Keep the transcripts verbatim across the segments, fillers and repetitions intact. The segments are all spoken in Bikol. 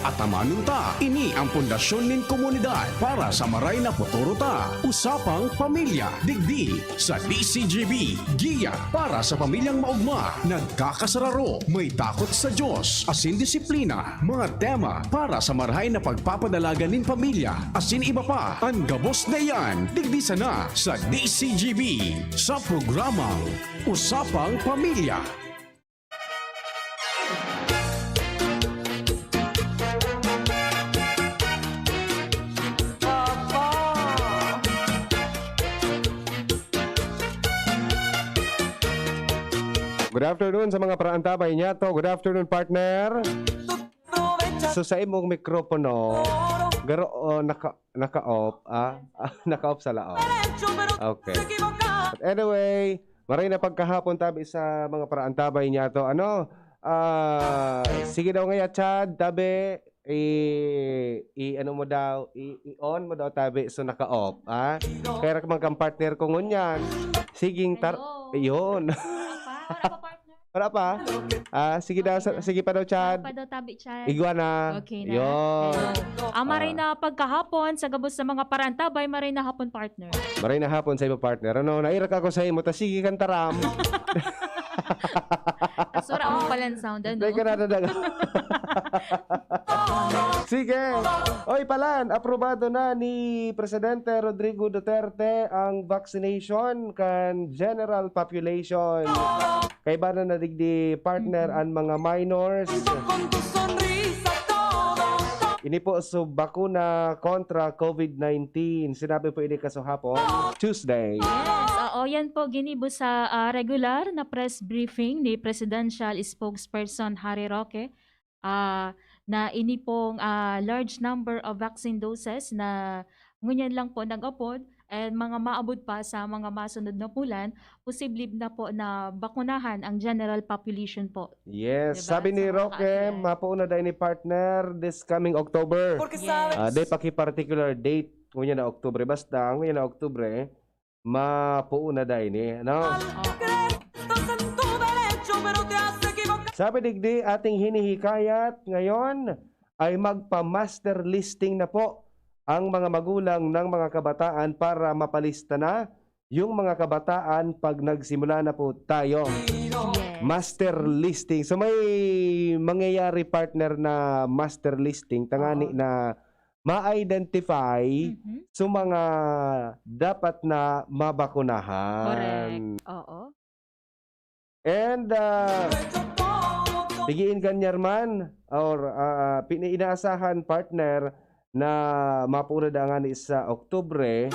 Atamanon ta, ini ang pundasyon nin komunidad para sa maray na futuro ta. Usapang Pamilya, digdi sa D C G B. Giya para sa pamilyang maogma, nagkakasararo, may takot sa Diyos, asin disiplina. Mga tema para sa marahay na pagpapadalagan nin pamilya, asin iba pa. An gabos na iyan, digdi sana sa D C G B, sa programang Usapang Pamilya. Good afternoon sa mga paraantabay niyato. Good afternoon, partner. So, sa imong mikropono, garo, oh, naka, naka-off, ah? Naka-off sa laog. Okay. But anyway, maray na pagkahapon tabi sa mga paraantabay niyato. Ano? Ah, sige daw ngaya, Chad, tabi, i, i, ano mo daw, i, i-on mo daw tabi, so naka-off, ah? Kaya ra man kang partner ko ngunyan. Siging tar-, Hello. Yun. Wala pa, wala pa, partner. Wala pa? Ah, sige daw, Okay sa-, na. sige pa daw, Chad. Wala pa daw, tabi, Chad. Igwa na. Okay na. Yun. Hello. Ah, maray Ah. na pagkahapon, sa gabos sa mga paraantabay, maray na hapon, partner. Maray na hapon sa imo, partner. Ano, nairak ako sa imo, ta sige kang taram. Asura mo pala ang sound, ano? Teka na, teka na. Sige. Oy, Palan, aprobado na ni Presidente Rodrigo Duterte ang vaccination kan general population. Kaiba na na digdi, partner, Mm-hmm. ang mga minors. Ini po so bakuna kontra COVID nineteen. Sinabi po ini kasuhapon, Tuesday. Yes, oo, yan po ginibo sa, ah, regular na press briefing ni Presidential Spokesperson Harry Roque, ah, na ini pong, ah, large number of vaccine doses na ngunyan lang po nag-apod and mga maabot pa sa mga masunod na bulan, posible na po na bakunahan ang general population po. Yes, Diba? sabi ni Sa mga Roque, kaagian. mapuon na daw ni partner this coming October. Yes. Ah, di pa ki particular date, ngunyan na Oktubre. Basta, ngunyan na Oktubre, mapuon na daw ni, ano? Oo. Sabi digdi, ating hinihikayat ngayon ay magpa-master listing na po ang mga magulang ng mga kabataan para mapalista na yung mga kabataan pag nagsimula na po tayo. Yes. Master listing. So, may mangyayari, partner, na master listing, tangani Oo. na ma-identify Mhm. sa mga dapat na mabakunahan. Correct. Oo. And, ah, pigiin ganyan man, or, ah, pini-, inaasahan, partner, na mapuon na ngani sa Oktubre,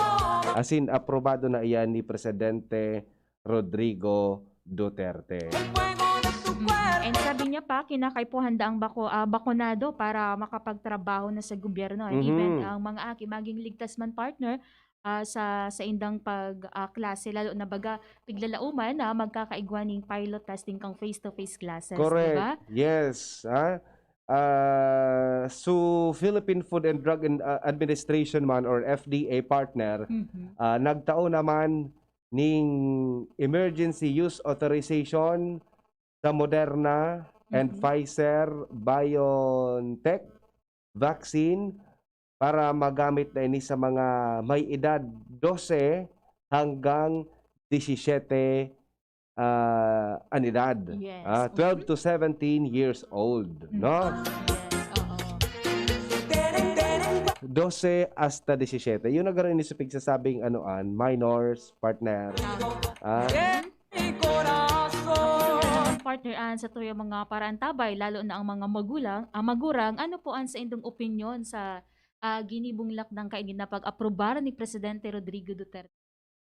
asin aprobado na iyan ni Presidente Rodrigo Duterte. Mm. And sabi niya pa, kinakaipuhan daang bako-, ah, bakunado para makapagtrabaho na sa gobyerno. And Mhm. even ang mga aki, maging ligtas man, partner, ah, sa, sa indang pag, ah, klase, lalo na baga, piglalauman na magkakaigwa ning pilot testing kang face-to-face classes, di Correct. ba? Yes, ah. Ah, so, Philippine Food and Drug in-, ah, Administration man or F D A partner, Mhm. ah, nagtao naman ning emergency use authorization sa Moderna and Mhm. Pfizer BioNTech vaccine para magamit na ini sa mga may edad dose hanggang disisiyete, ah, an edad. Yes. Ah, twelve Mhm. to seventeen years old, Mm. no? Yes, oo. Dose hasta disisiyete. Yung nagkaroon ni sa pigsasabing, ano, an, minors, partner. Tama. Ah. Mhm. Partner, an sa tuyang mga paraantabay, lalo na ang mga magulang, ah, magurang, ano po an saindong opinyon sa, ah, ginibong lakdang kaini na pag-aprobar ni Presidente Rodrigo Duterte?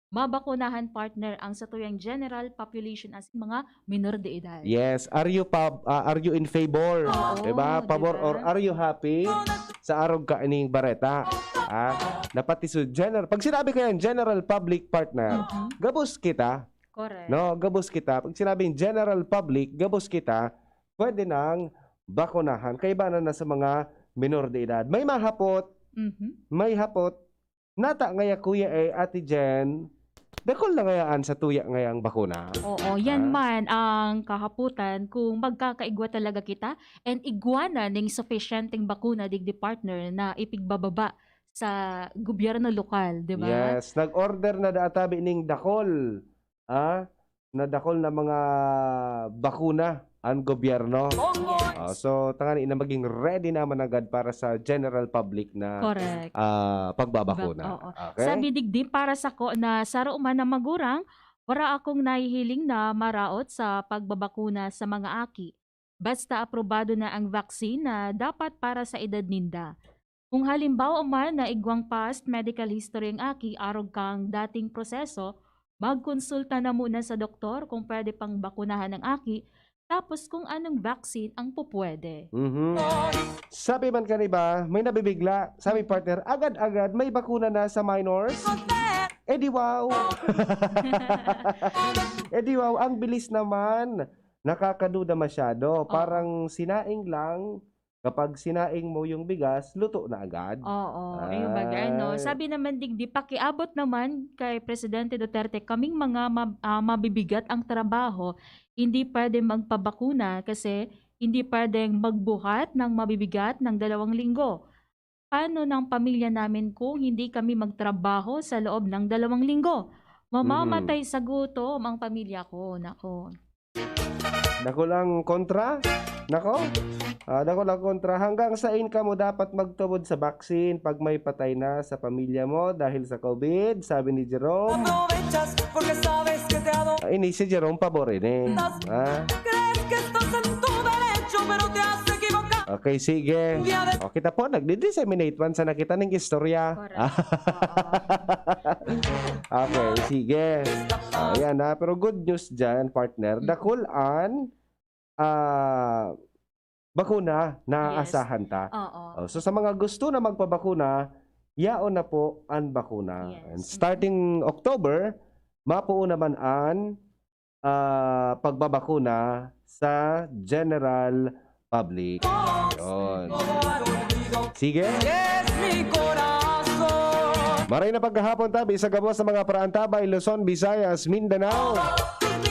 Mabakunahan, partner, ang satuyang general population as in mga minor de edad. Yes. Are you pub-, ah, are you in favor? Oo, Diba? Pabor di ba? or are you happy sa arog kaining bareta? Ah, na pati sa general, pag sinabi ko yan, general public, partner, Mhm. gabos kita. Correct. No, gabos kita. Pag sinabing general public, gabos kita, pwede nang bakunahan. Kaibanan na sa mga minor de edad. May mahapot, Mhm. may hapot, nata ngaya kuya eh, Ate Jen, Dakul na ngayaan sa tuya ngayang bakuna. Oo, yan Ah. man ang kahapotan kung magkakaigwa talaga kita and igwa na ning sufficienteng bakuna, digdi partner, na ipigbababa sa gobyerno lokal, di ba? Yes, nag-order na daatabi ning dakol, ah, na dakol na mga bakuna ang gobyerno. Ah, so, tangani na maging ready naman agad para sa general public na Correct. ah, pagbabakuna. Bak- oo. Okay? Sabi digdi para sa ko na saro man na magurang, wara akong nahihiling na maraot sa pagbabakuna sa mga aki. Basta aprobado na ang vaccine na dapat para sa edad ninda. Kung halimbawa man na igwang past medical history ang aki arog kang dating proseso, magkonsulta na muna sa doktor kung pwede pang bakunahan ang aki, tapos kung anong vaccine ang pupwede. Mhm. Sabi man kaniba, may nabibigla. Sabi partner, agad-agad may bakuna na sa minors. Eh di wow. Eh di wow, ang bilis naman. Nakakaduda masyado. Parang sinaing lang, kapag sinaing mo yung bigas, luto na agad. Oo, ayun bagay, no? Ay. Sabi naman digdi, pakiabot naman kay Presidente Duterte, kaming mga mab- ah, mabibigat ang trabaho, hindi pwede magpabakuna kasi hindi pwedeng magbuhat ng mabibigat ng dalawang linggo. Paano ng pamilya namin kung hindi kami magtrabaho sa loob ng dalawang linggo? Mamamatay sa gutom ang pamilya ko. Nako. Dakul ang kontra? Nako? Ah, dakul ang kontra. Hanggang sain kamo dapat magtubod sa vaccine pag may patay na sa pamilya mo dahil sa COVID? Sabi ni Jerome. Aprovechas porque sabes que te adoro. Ah, ini si Jerome pabor ini. Ah, Crees que estás en tu derecho, pero te has equivocado. okay, sige. O, kita po, nagdi-disseminate man sana kita ning istorya. Correct. Ah, okay, sige. Ah, yan ha. Pero good news dyan, partner. Dakul an ah, bakuna na Yes. asahan ta. Oo. Oh, so sa mga gusto na magpabakuna, yaon na po an bakuna. Yes. And starting October, mapuo naman an ah, pagbabakuna sa general public. Yun. Sige. Es mi corazón. Maray na pagkahapon, tabi sa gabos sa mga paraantabay, Luzon, Visayas, Mindanao.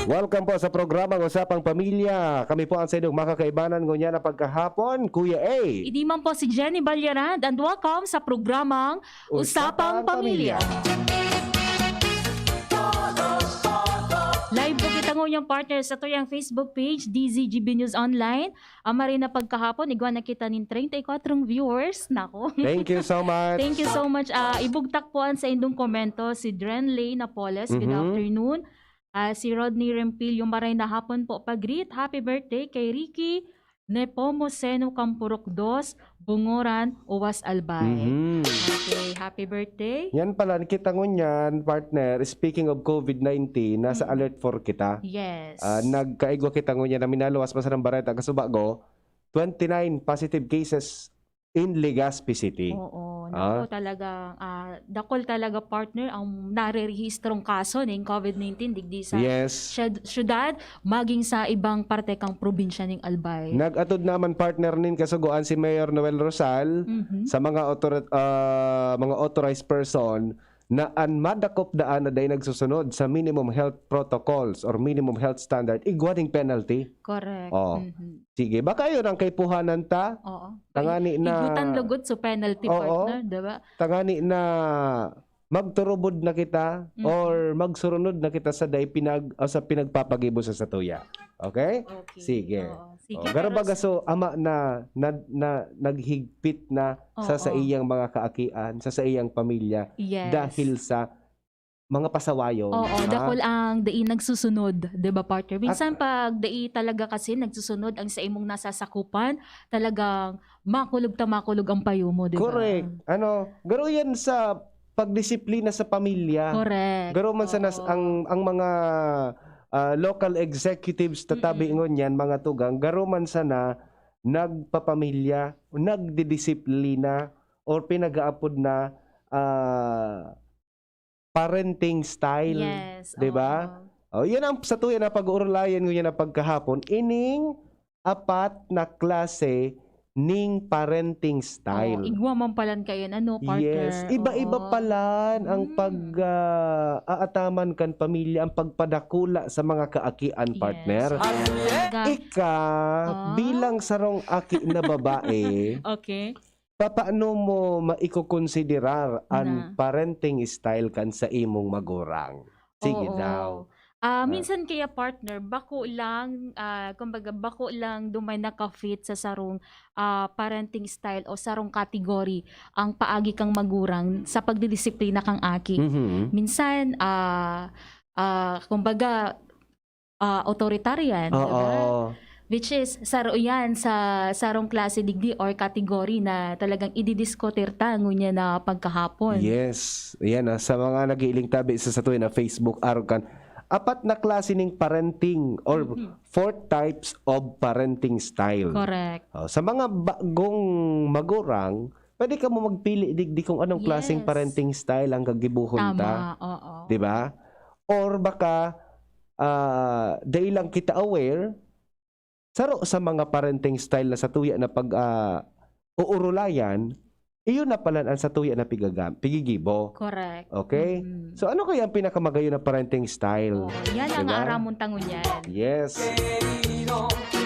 Welcome po sa programang Usapang Pamilya. Kami po ang sa inyong makakaibanan ngunyan na pagkahapon, Kuya A. Idi man po si Jenny Balyarad and welcome sa programang Usapang Pamilya. Live po kita ngunyan, partner, sa tuyang Facebook page, D Z G B News Online. Amari na pagkahapon, igwa na kita nin treinta y cuatro viewers. Nako. Thank you so much. Thank you so much. Ah, ibugtak po an sa indong komento si Drenley Napoles. Good Mhm. afternoon. Ah, si Rodney Rempilio, maray na hapon po, pag-greet. Happy birthday kay Ricky Nepomuceno Campurok dos, Bungoran, Uwas, Albay. Mhm. Okay, happy birthday. Yan pala, kita ngunyan, partner, speaking of COVID nineteen, nasa Mm. alert four kita. Yes. Ah, nagkaigwa kita ngunyan na minaluwas pa sa bareta kasubago, twenty-nine positive cases in Legazpi City. Oo, Ah? naku, talagang ah, dakol talaga, partner, ang narerehistrong kaso ning COVID nineteen digdi sa Yes. syud- syudad, maging sa ibang parte kang probinsya ning Albay. Nag-atod naman, partner, nin kasugoan si Mayor Noel Rosal Mhm. sa mga author- ah, mga authorized person na an madakop daan na dai nagsusunod sa minimum health protocols or minimum health standard, igwa ning penalty. Correct. Oh. Mhm. Sige, baka yun ang kaipuhanan ta. Oo. Tangani na Higutan lugod sa penalty, Oo. partner, di ba? Tangani na magturubod na kita Mm. or magsurunod na kita sa dai pinag o sa pinagpapagibo sa satuya. Okay? Okay. Sige. Oo. Sige, Oh, garo pero baga so ama na, na, na naghigpit na sa Oo. sa iyang mga kaakian, sa sa iyang pamilya Yes. dahil sa mga pasawayon. Oo, Ha? dakol ang dai nagsusunod, 'di ba, partner? Minsan At- pag dai talaga kasi nagsusunod ang sa imong nasasakupan, talagang makulog ta makulog ang payo mo, 'di ba? Correct. Ano, garo yan sa pagdisiplina sa pamilya. Correct. Garo man sana s- Oo. ang ang mga ah, local executives tatabi Mm-mm. ngunyan, mga tugang, garo man sana nagpapamilya, nagdidisiplina or pinag-aapod na ah, parenting style. Yes, Di ba? oo. Oh, yan ang sa tuya na pag-uurlayan ngunyan na pagkahapon, ining apat na klase ning parenting style. Oo, igwa man palan kayan, ano, partner? Yes, iba-iba Oo. palan ang Mm. pag, ah, aataman kan pamilya, ang pagpadakula sa mga kaakian, Yes. partner. Talaga. Ika, Ah. bilang sarong aki na babae, Okay. papaano mo maikokonsiderar an Na. parenting style kan sa imong magurang? Sige Oo. daw. Ah, Ah. minsan kaya, partner, bako lang, ah, kumbaga, bako lang dumay naka-fit sa sarong, ah, parenting style o sarong category ang paagi kang magurang sa pagdidisiplina kang aki. Mhm. Minsan, ah, ah, kumbaga, ah, authoritarian, di ba? Oo. Which is, saro yan sa sarong klase digdi or category na talagang ididiskutir ta ngunyan na pagkahapon. Yes. Yan, ah, sa mga nag-iiling tabi sa satuya na Facebook, arog kan apat na klase ning parenting or Mhm. four types of parenting style. Correct. Oh, sa mga bagong magurang, pwede ka mo magpili digdi kung anong klaseng Yes. parenting style ang gagibuhon ta. Tama, oo. Di ba? Or baka, ah, dai lang kita aware, saro sa mga parenting style na satuya na pag, ah, uurulayan, iyon na pala ang satuya na pigagam-, pigigibo. Correct. Okay? Mm. So, ano kaya ang pinakamagayon na parenting style? Oo, yan ang Diba? aramon ta ngunyan. Yes.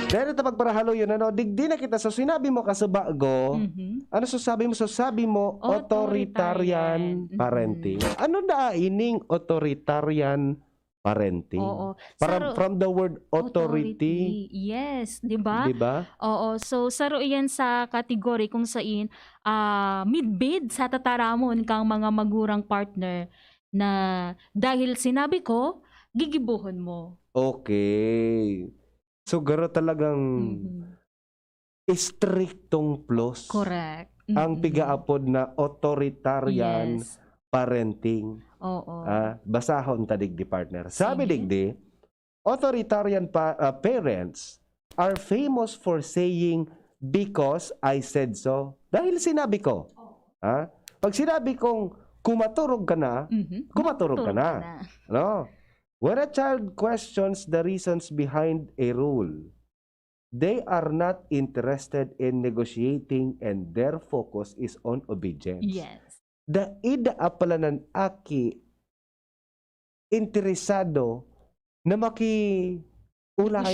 Dahil ito pagparahaloyon, ano, digdi na kita. So, sinabi mo kasubago, Mhm. ano sasabi mo? Sasabi mo, authoritarian Authoritarian. Mhm. parenting. Ano na ining authoritarian parenting? Oo. Para, Saro-, from the word authority. Yes, di ba? Di ba? Oo. So, saro iyan sa category kung sain, ah, midbid sa tataramon kang mga magurang, partner, na dahil sinabi ko, gigibohon mo. Okay. So, garo talagang Mhm. istriktong plus Correct. ang Mm-mm. pigaapod na authoritarian Yes. parenting. Oo. Ah, basahon ta digdi, partner. Sabi Sige. digdi, authoritarian pa, ah, parents are famous for saying, "Because I said so." Dahil sinabi ko. Ah, pag sinabi kong kumaturog ka na, Mhm. kumaturog ka Kumaturog na. ka na. No? When a child questions the reasons behind a rule, they are not interested in negotiating and their focus is on obedience. Yes. Dai daa pala nan aki interesado na makiulay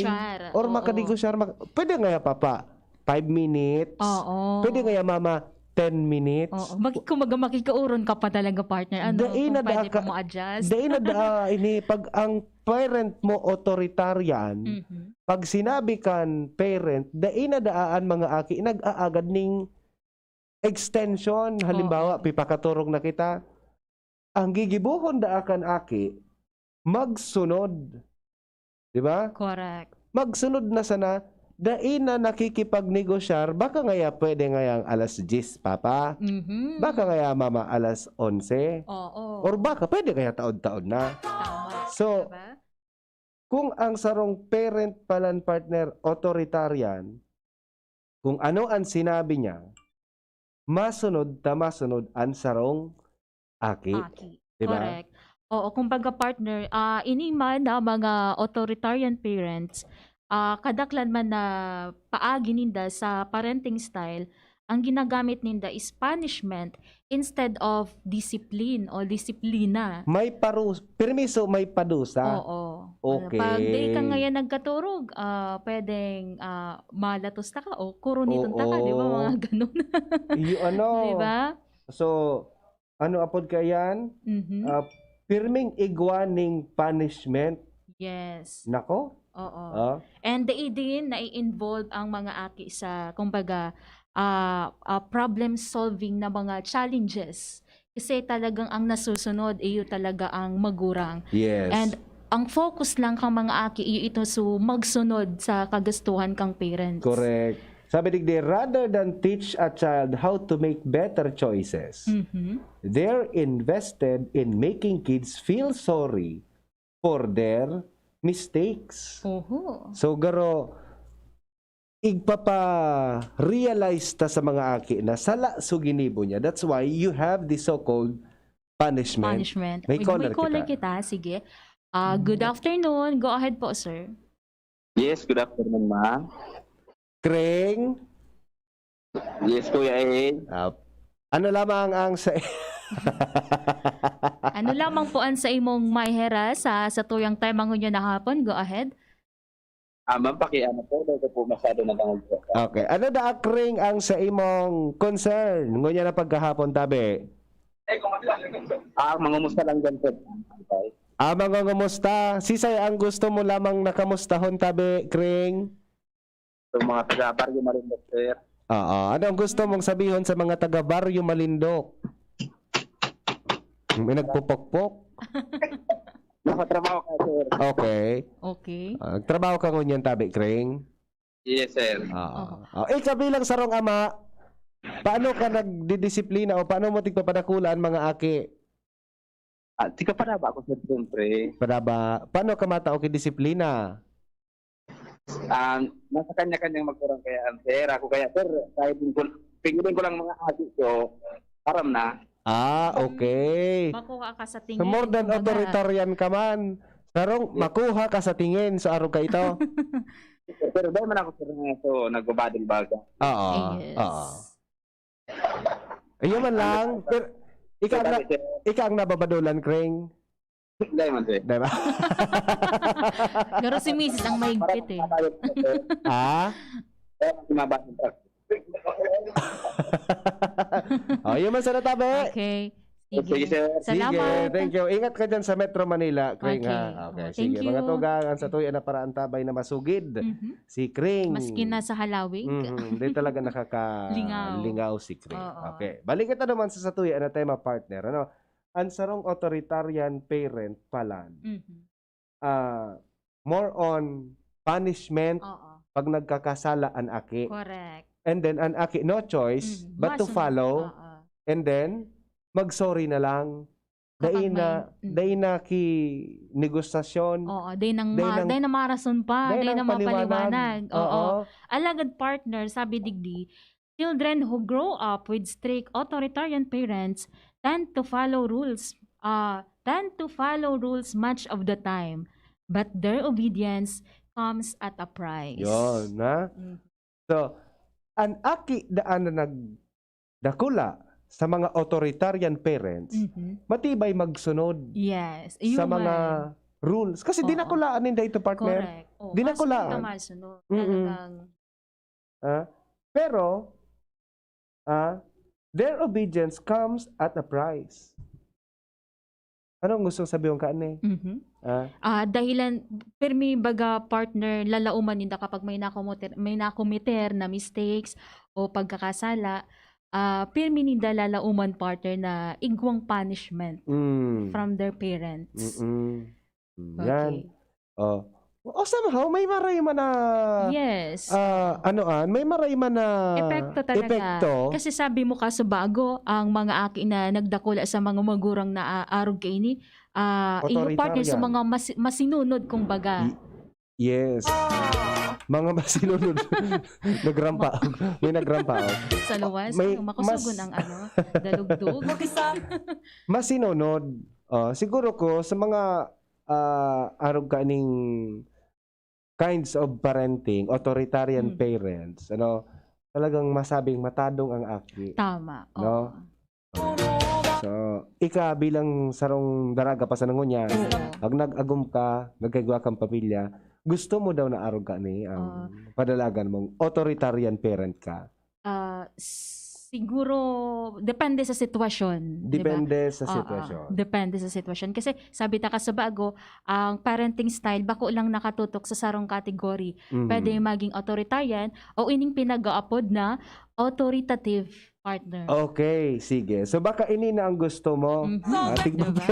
Negosyar, or oo. makanegosyar. Mag-, pwede ngaya, Papa, five minutes. Oo. Pwede ngaya, Mama, ten minutes. Oo. Mag-, kumbaga, makikauron ka pa talaga, partner. Ano, Dai kung na pwede daa pa ka-, mo adjust. dai na daa ini, pag ang parent mo authoritarian, Mhm. pag sinabi kan parent, dai na daa an mga aki nag-aagad ning extension. Halimbawa, Oo. pipakaturog na kita. Ang gigibohon daa kan aki, magsunod. Di ba? Correct. Magsunod na sana, dai na nakikipagnegosyar, baka ngaya pwede ngayang alas diyes, Papa. Mhm. Baka ngaya, Mama, alas onse. Oo. Or baka pwede kaya taod-taod na. Tama. So, Diba? Kung ang sarong parent palan, partner, authoritarian, kung ano ang sinabi niya, masunod ta masunod an sarong aki. Aki. Diba? Correct. Oo, kumbaga, partner, ah, ini man na mga authoritarian parents, ah, kadaklan man na paagi ninda sa parenting style, ang ginagamit ninda is punishment instead of discipline o disiplina. May parus-, permiso, may padusa. Oo. Okay. Pag di ka ngayon nagkaturog, ah, pwedeng, ah, malatos ta ka o kuruniton ta ka, di ba? Oo. Mga ganun. Yung ano, Di ba? So, ano apod ka yan? Mhm. Ah, pirming igwa ning punishment. Yes. Nako? Oo. Ah, And dai din nai-involve ang mga aki sa, kumbaga, ah, ah, problem solving na mga challenges. Kasi talagang ang nasusunod, iyo talaga ang magurang. yes. And ang focus lang kang mga aki, iyo ito so magsunod sa kagustuhan kang parents. Correct. Sabi digdi, rather than teach a child how to make better choices, Mhm. they're invested in making kids feel sorry for their mistakes. Oho. So, garo, igpapa-realize ta sa mga aki na sala so ginibo niya. That's why you have the so-called punishment. Punishment. May Uy, caller may caller kita. kita. Sige. Ah, good afternoon. Go ahead po, sir. Yes, good afternoon, ma. Kreng? Yes, Kuya Ed. Ah, ano lamang ang sa... Ano lamang po ang sa imong maihera sa satuyang tema ngunyan na hapon? Go ahead. Ah, ma'am, pakiano po, dahil ko po masyado na lang po. Okay. Ano da, Kring, ang sa imong concern ngunyan na pagkahapon, tabi? Ah, mangumusta lang dyan, sir. Ah, mangungumusta? Sisay ang gusto mo lamang na kamustahon, tabi, Kring? Sa mga taga Barrio Marinduque, sir. Oo. Ano ang gusto mong sabihon sa mga taga Barrio Malindoc? May nagpupukpok? Nakatrabaho ka, sir. Okay. Okay. Ah, nagtrabaho ka ngunyan, tabi, Kring? Yes, sir. Oo. Oh, ikaw bilang sarong ama, paano ka nagdidisiplina o paano mo tigpapadakula ang mga aki? Ah, tika pa na ba ako, sir, siyempre? Para ba, paano ka matao ki disiplina? Ah, nasa kanya-kanyang magkurang kaya, sir. Ako kaya, sir, kahit din ko, pigilan ko lang mga aki ko, aram na. Ah, okay. Makuha ka sa So tingin. more than kumbaga. Authoritarian ka man. Sarong makuha ka sa tingin, so arog ka ito. Pero dahil man ako, sir, nga, so, nagbabadal baga. Oo. Yes. Oo. Ayun man lang. Pero, ikaw ang, na, ikaw ang nababadulan, Kring. Dahil man, sir. Diba? Pero si misis ang mahigpit eh. Mabayad po, sir. Ah? Kaya mas mabasa, sir. Oh, yun man sana, tabi. Okay. Sige, sir. Salamat. Sige, thank you. Ingat ka dyan sa Metro Manila, Kring, Okay. ha? Okay, Thank sige. you. Mga tugang, ang satuya na paraantabay na masugid, Mhm. si Kring. Maski na sa halawig. Mhm, di talaga nakakalingaw Lingaw. si Kring. Oo. Okay. Balik kita naman sa satuya na tema, partner. Ano? Ang sarong authoritarian parent pala, Mhm. ah, more on punishment Oo. pag nagkakasala an aki. Correct. And then, an aki, no choice Mhm. but to Masunod. follow. Oo. And then, mag-sorry na lang. Kapag Dai na, may, mm. dai na ki negosasyon. Oo, dai nang, Dai ma- nang- dai na marason pa, Dai dai nang na mapaliwanag. Oo. Oo. Alagad partner, sabi digdi, children who grow up with strict authoritarian parents tend to follow rules, uh, tend to follow rules much of the time, but their obedience comes at a price. Yun, ha? Mm. So, an aki daan na nagdakula sa mga authoritarian parents, Mhm. matibay magsunod Yes. sa Yun mga man. rules. Kasi Oo. dinakulaan ninda ito, partner. Correct. Oo, Dinakulaan. masunod ka, masunod. Mm-mm. Talagang, Ah, pero, ah, their obedience comes at a price. Anong gustong sabihin ka, Ane? mhm. Ah, Ah, dahilan, pirmi baga partner, lalauman ninda kapag may nakometer, may nakometer na mistakes o pagkakasala, ah, pirmi ninda lalauman partner na igwang punishment mm, from their parents. mm-mm. Mm, yan. Okay. Oh. O somehow, may maray man na, Yes. ah, ano an, may maray man na Epekto talaga. epekto. Kasi sabi mo kaso bago, ang mga aki na nagdakula sa mga magurang na, ah, arog kaini, ah, iyo partner sa Authoritarian. mga mas-, masinunod, kumbaga. Y-, yes. Mga masinunod. Nagrampaog. May nagrampaog. Sa luwas, May ano, makusugon mas- ang ano, dalugdog. Masinunod. Oh, siguro ko sa mga, ah, arog kaning kinds of parenting, authoritarian Hmm. parents, ano, talagang masabing matadong ang aki. Tama. No? Oo. So, ika bilang sarong daraga pa sa nangunyan, Oo. pag nag-agom ka, nagkaigwa kang pamilya, gusto mo daw na arog ka ni ang Ah. padalagan mong authoritarian parent ka? Ah, s-, siguro, depende sa sitwasyon, di ba? Depende sa Oo, sitwasyon. Depende sa sitwasyon. Kasi sabi ta ka sa bago, ang parenting style, bako lang nakatutok sa sarong category. Mhm. Pwede maging authoritarian o ining pinag-aapod na authoritative partner. Okay, sige. So baka ini na ang gusto mo. Mhm. Ah, tigpa- Diba?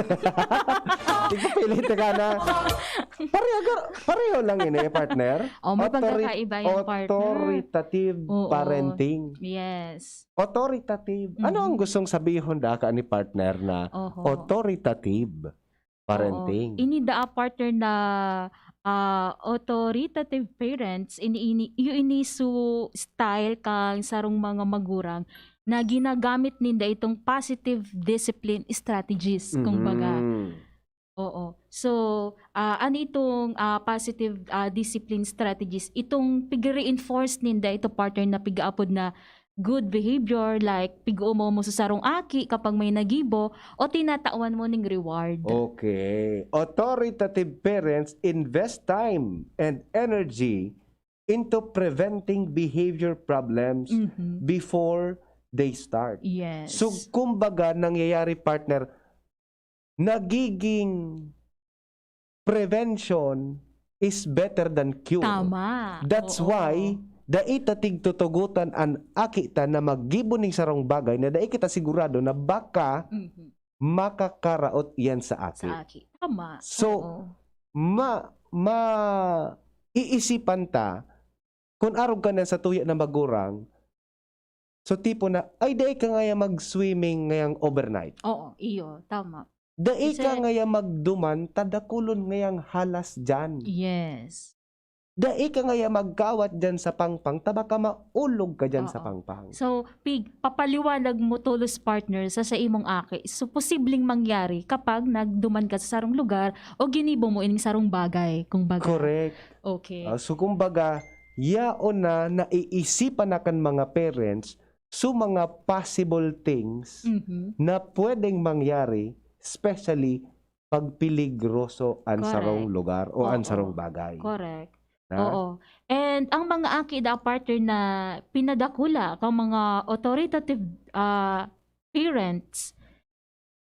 Tigpapilit ka na. Pareho, gar- pareho lang ini, partner. O, may Authori- pagkakaiba yan, partner. Authoritative Oo. parenting. Yes. Authoritative. Ano ang Mhm. gustong sabihon da ka ni partner na Oho. authoritative parenting? Oo. Ini daa partner na, ah, authoritative parents, ini, ini, iyo ini su style kang sarong mga magurang na ginagamit ninda itong positive discipline strategies, kumbaga. Mhm. Oo. So, ah, ano itong, ah, positive, ah, discipline strategies? Itong pig-reinforce ninda ito, partner, na pig-aapod na good behavior, like pig-oomaw mo sa sarong aki kapag may nagibo o tinatawan mo ning reward. Okay. Authoritative parents invest time and energy into preventing behavior problems Mhm. before they start. Yes. So, kumbaga, nangyayari, partner, nagiging prevention is better than cure. Tama. That's Oo. Why dai ta tigtutugotan an aki ta na maggibo ning sarong bagay na dai kita sigurado na baka Mhm. makakaraot yan sa aki. Sa aki. Tama. So, Oo. ma ma iisipan ta kung arog ka na sa tuya na magurang, so tipo na, "Ay, dai ka ngaya mag-swimming ngayang overnight." Oo, iyo, tama. "Dai Kasi ka ngaya magduman, tadakulon ngayang halas dyan. Yes. Dai ka ngaya magkawat dyan sa pangpang, ta baka maulog ka dyan sa Oo. Pangpang." So, Pig, papaliwanag mo tolos, partner, sa, sa imong aki. So, posibleng mangyari kapag nagduman ka sa sarong lugar o ginibo mo ining sarong bagay, kumbaga. Correct. Okay. Ah, so, kumbaga, yaon na naiisipan na kan mga parents, so, mga possible things Mhm. na pwedeng mangyari, especially pag peligroso an Correct. sarong lugar o an Oo. sarong bagay. Correct. Ha? Oo. And ang mga aki da, partner, na pinadakula kang mga authoritative ah, parents,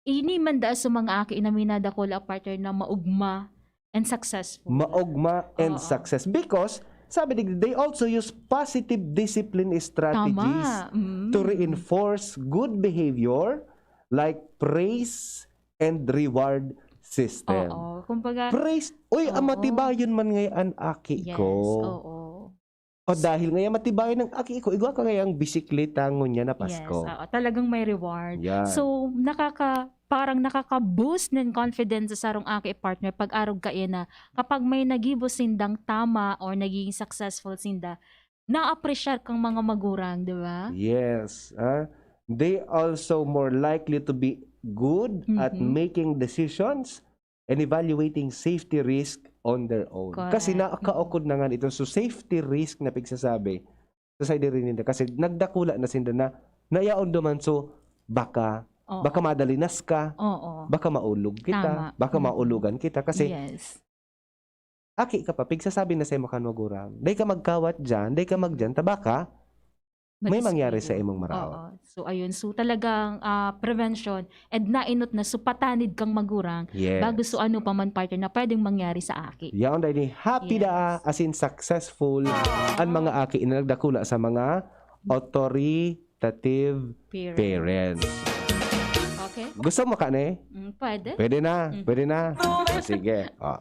ini man da sa mga aki na minadakula, partner, na maugma and successful. Maugma and Oo. success. Because, sabi ni, they also use positive discipline strategies Tama. Mm. to reinforce good behavior, like praise and reward system. Oo. Kumbaga, Praise, uy, ang Oo. matibayon man ngayon an aki Yes, ko. Oo. O dahil ngayon matibayon ang aki ko, igwa ka ngayang bisikleta ngunyan na Yes, Pasko. Oo. Talagang may reward. Yan. So, nakaka parang nakaka-boost ng confidence sa sarong aki, partner, pag arog ka na kapag may nagibo sindang tama or nagiging successful sinda, na-appreciate kang mga magurang, di ba? Yes. Ah, they also more likely to be good at Mhm. making decisions and evaluating safety risk on their own. Kasi Correct. Nakaukod na nga ito. So, safety risk na pigsasabi, sa side rin nila. Kasi nagdakula na sinda na nayaon duman. So, baka, Oo. baka madalinas ka, Oo. baka maulog kita, Tama. baka Mm. maulogan kita. Kasi, Yes. aki ka pa, pigsasabi na sa imo kan magurang, "Dai ka magkawat dyan, dai ka magdyan, ta baka may Madisgrasya. mangyari sa imong maraot." Oo. So, ayun. So, talagang ah, prevention and nainot na supatanid kang magurang Yes. bago so ano pa man, partner, na pwedeng mangyari sa aki. Yaon dahil ni happy Yes. daa, as in successful, ang mga aki na nagdakula sa mga authoritative Parents. parents. Okay? Gusto mo ka ni? Mm, pwede? Pwede na, Mm. pwede na. O, sige. O.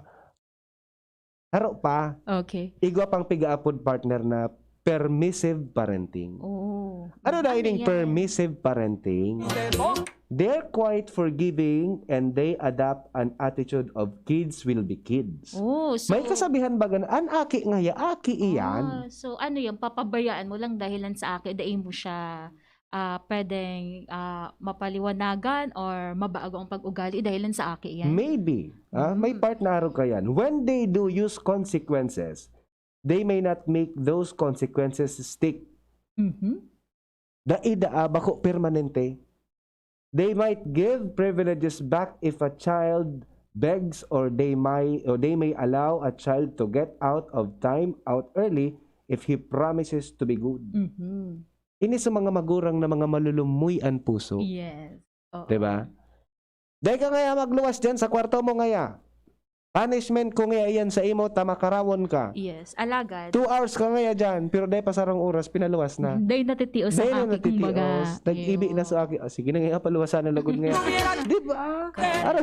Haro pa, Okay. igwa pang pigaapod, partner, na permissive parenting. Oo. Ano na Ano ining yan? Permissive parenting? They're quite forgiving and they adopt an attitude of kids will be kids. Oh, so, May kasabihan baga na, "An aki ngaya, aki iyan." Ah, so ano yan? Papabayaan mo lang dahilan sa aki, dai mo siya ah, pwedeng ah, mapaliwanagan or mabago ang pag-ugali dahilan sa aki yan? Maybe. Ah, may Mm. part na arog ka yan. When they do use consequences, they may not make those consequences stick. Mhm. Dai daa, bako permanente. They might give privileges back if a child begs, or they may or they may allow a child to get out of time out early if he promises to be good. Mhm. Ini sa mga magurang na mga malulumoy an puso. Yes. Oo. Diba? Dai ka ngaya magluwas dyan sa kwarto mo ngaya. Punishment ko ngaya iyan sa imo, ta makarawon ka. Yes, alagad. Two hours ka ngaya dyan, pero dai pa sarong oras, pinaluwas na. Dai natitios sa Dai na aki, kumbaga. natitios. Nag-ibi na sa aki. "Ah, sige na ngaya, paluwasan na lagod ngaya." Di ba? Ano?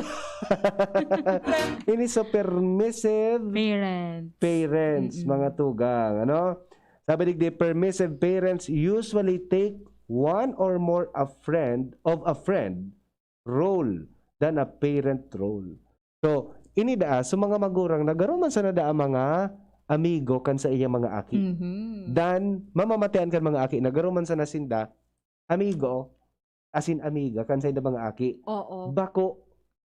Ini sa permissive Parents. parents, Mm-mm. mga tugang, ano? Sabi digdi, permissive parents usually take one or more a friend of a friend role than a parent role. So, ini daa, so mga magurang na garo man sana daa mga amigo kan sa iyang mga aki. Mhm. Dan, mamamatean kan mga aki na garo man sana sinda amigo, as in amiga, kan sa iyang mga aki. Oo. Bako,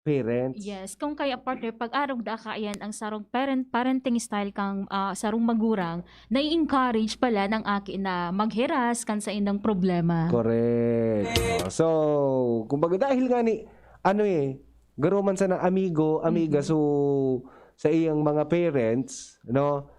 parents. Yes, kung kaya, partner, pag arog da kaiyan ang sarong parent, parenting style kang, ah, sarong magurang, nai-encourage pala ng aki na maghiras kan saindang problema. Correct. So, kumbaga dahil nga ni, ano eh, garo man sana amigo, amiga, Mhm. so sa iyang mga parents, no?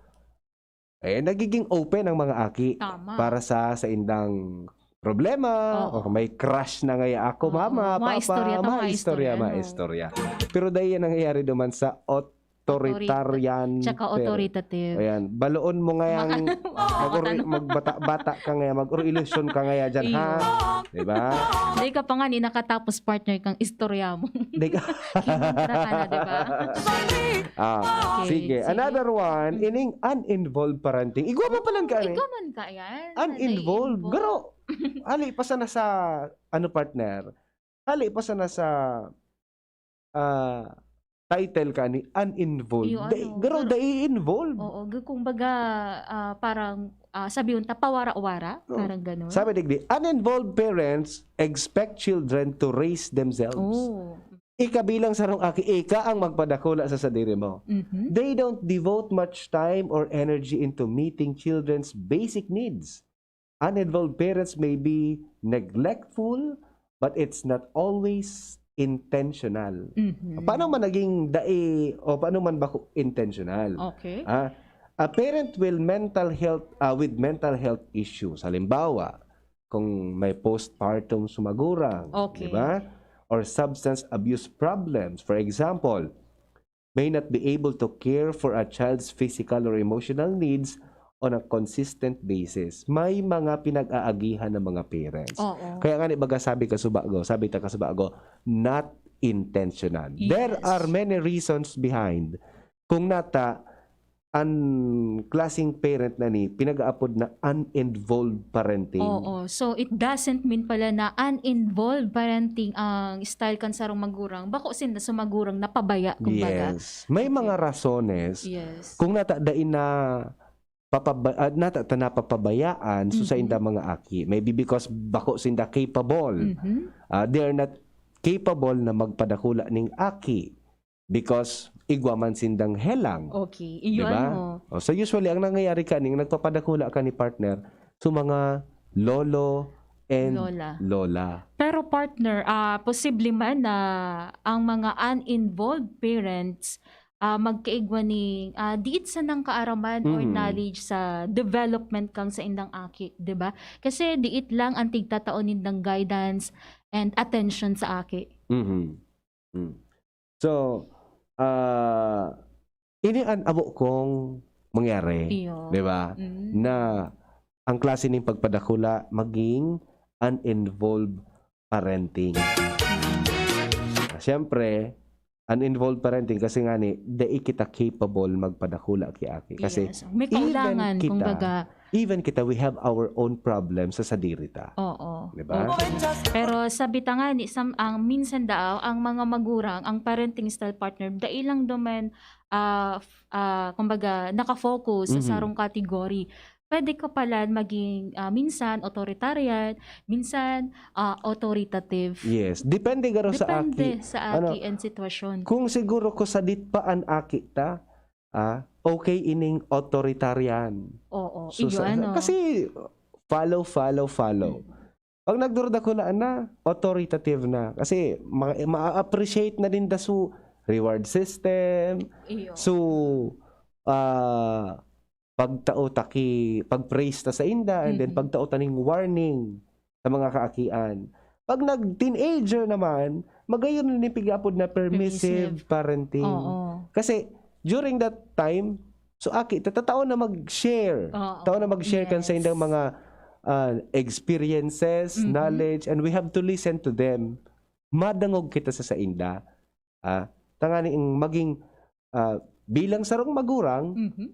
Eh, nagiging open ang mga aki Tama. para sa saindang problema, Oo. o may crush na ngaya ako, Oo. mama, Mga papa, istorya to, mga mga istorya, istorya, mga no? Istorya. Pero dahil yan nangyayari naman sa authoritarian Tsaka parent. Authoritative. Ayan, baloon mo ngayang Mga- mag-uri- magbata-bata ka ngaya, mag-ilusyon ka ngaya dyan, ha? Di ba? Di ka pa nga ni nakatapos, partner, kang istorya mo. Di ka. Kinontra ka na, di ba? Ah, Okay, sige. sige. Another one, Mm. ining uninvolved parenting. Igwa mo palang ka, eh? Igwa man ka yan. Uninvolved. Nai-involve. Garo, hali pa sana sa, ano, partner? Hali pa sana sa ah, title ka ni uninvolved. Iyo, Dai, ano, garo, garo. Dai involved. Oo, gu- kumbaga, ah, parang, ah, sabi yun, tapawara-wara, Oo. Parang ganun. Sabi digdi, uninvolved parents expect children to raise themselves. Oh. Ika bilang sarong aki, ika ang magpadakula sa sadiri mo. Mhm. They don't devote much time or energy into meeting children's basic needs. Uninvolved parents may be neglectful, but it's not always intentional. Mhm. Paano man naging dai o paano man bako intentional? Okay. Ah, a parent will mental health ah, with mental health issues. Halimbawa, kung may postpartum sa magurang, Okay. di ba? Or substance abuse problems. For example, may not be able to care for a child's physical or emotional needs on a consistent basis. May mga pinag-aagihan ng mga parents. Oo. Kaya nga, di baga sabi ka subago, sabi ta ka subago, not intentional. There Yes. Are many reasons behind. Kung nata, an klaseng parent na ni, pinag-aapod na uninvolved parenting. Oo. So, it doesn't mean pala na uninvolved parenting ang style kan sarong magurang. Bako sinda sa magurang napabaya, kumbaga. Yes. May Okay. Mga rasones. Yes. Kung nata, dai na papaba, ah, nata, ta napapabayaan, so sa Mhm. inda mga aki. Maybe because bako sinda capable. Mhm. Ah, they are not capable na magpadakula ning aki because igwa man sindang helang. Okay. Di Iyo, ba? ano. Oh, so usually, ang nangyayari kaning nagpapadakula ka ni partner, so mga lolo and Lola. lola. Pero partner, ah, posible man na ang mga uninvolved parents, ah, magkaigwa ning, ah, diit sanang kaaraman or Mhm. knowledge sa development kang saindang aki, di ba? Kasi diit lang ang tigtatao nindang guidance and attention sa aki. Mhm. Mm. So, ah, ini an abo kong mangyari, Iyo. di ba? Mm. Na ang klase ning pagpadakula maging uninvolved parenting. Siyempre, uninvolved parenting kasi nga ni, dai kita capable magpadakula ki aki. Kasi Yes. May even kaulangan, kita, kumbaga. even kita, we have our own problem sa sadiri ta. Oo. Di ba? Oo. Pero sabi ta nga ni, sam, ang minsan daw, ang mga magurang, ang parenting style partner, dai lang duman, ah, f-, ah, kumbaga, nakafocus sa Mhm. sarong category. Pwede ka pala maging, ah, minsan authoritarian, minsan, ah, authoritative. Yes. Depende garo sa Depende aki. sa Ano, aki and sitwasyon. Kung siguro ko sadit pa an aki ta, ah, okay ining authoritarian. Oo. So, Iyo, sa, ano. Kasi follow, follow, follow. Pag nagdurudakulaan na, authoritative na. Kasi ma-, ma-appreciate na din da su reward system. Iyo. So, ah, pagtao ta ki, pag-praise ta sa inda, and then Mhm. pagtao ta ning warning sa mga kaakian. Pag nag-teenager naman, magayon na ning pig-apod na permissive Permissive. Parenting. Oo. Kasi during that time, so aki, ta-, tatao na mag-share. Oo. Tao na mag-share kan sa Yes. indang mga, ah, experiences, Mhm. knowledge, and we have to listen to them. Madangog kita sa sainda. Ah, tanganing maging, ah, bilang sarong magurang, Mhm.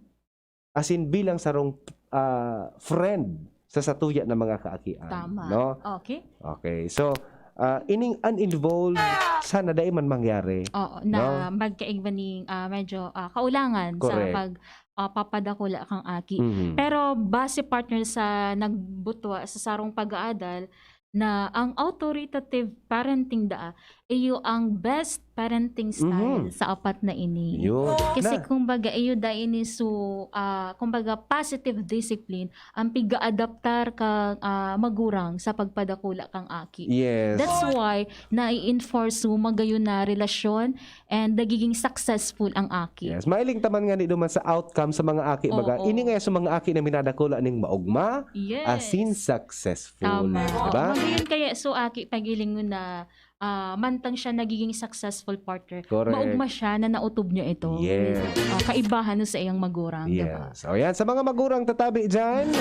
as in bilang sarong, ah, friend sa satuya na mga kaakian, Tama. no? Okay. Okay. So, ah, ining uninvolved, sana dai man mangyari. Oo, na magkaigwa ning, ah, medyo, ah, kaulangan sa Correct. pag, ah, papadakula kang aki. Mhm. Pero base, partner, sa nagbutwa sa sarong pag-aadal, na ang authoritative parenting daa, iyo ang best parenting style Mhm. sa apat na ini. Yun. Kasi Na- kumbaga, iyo da ini su-, ah, kumbaga, positive discipline ang piga-adaptar ka, ah, magurang sa pagpadakula kang aki. Yes. That's why nai-enforce mo magayon na relasyon and nagiging successful ang aki. Yes. Mahiling taman nga ni duman sa outcome sa mga aki. Baga, Oo. ini nga sa mga aki na minadakula ning maugma, Yes. asin successful. Tama. Diba? Oo. Magayon kaya, so, aki, pagiling mo na, ah, mantang siya nagiging successful partner. Correct. Maugma siya na nautob niya ito. Yes. Ah, kaibahan no sa iyang magurang, diba? Yes. So, ayan, sa mga magurang tatabi dyan,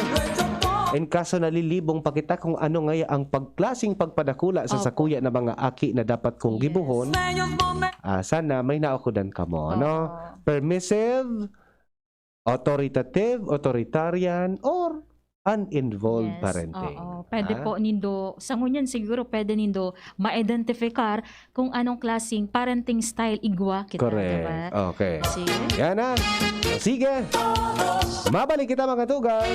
in kaso nalilibong pa kita kung ano ngaya ang pagklasing pagpadakula sa Opo. sakuya na mga aki na dapat kong Yes. gibuhon, ah, sana may naukodan kamo, ano? Oo. Permissive, authoritative, authoritarian, or uninvolved Yes, parenting. oo. Pwede Ha? po nindo, sa ngunyan siguro pwede nindo ma-identify kung anong klaseng parenting style igwa kita, Correct. diba? Okay. Sige. Yan na. Sige. Mabalik kita, mga tugang,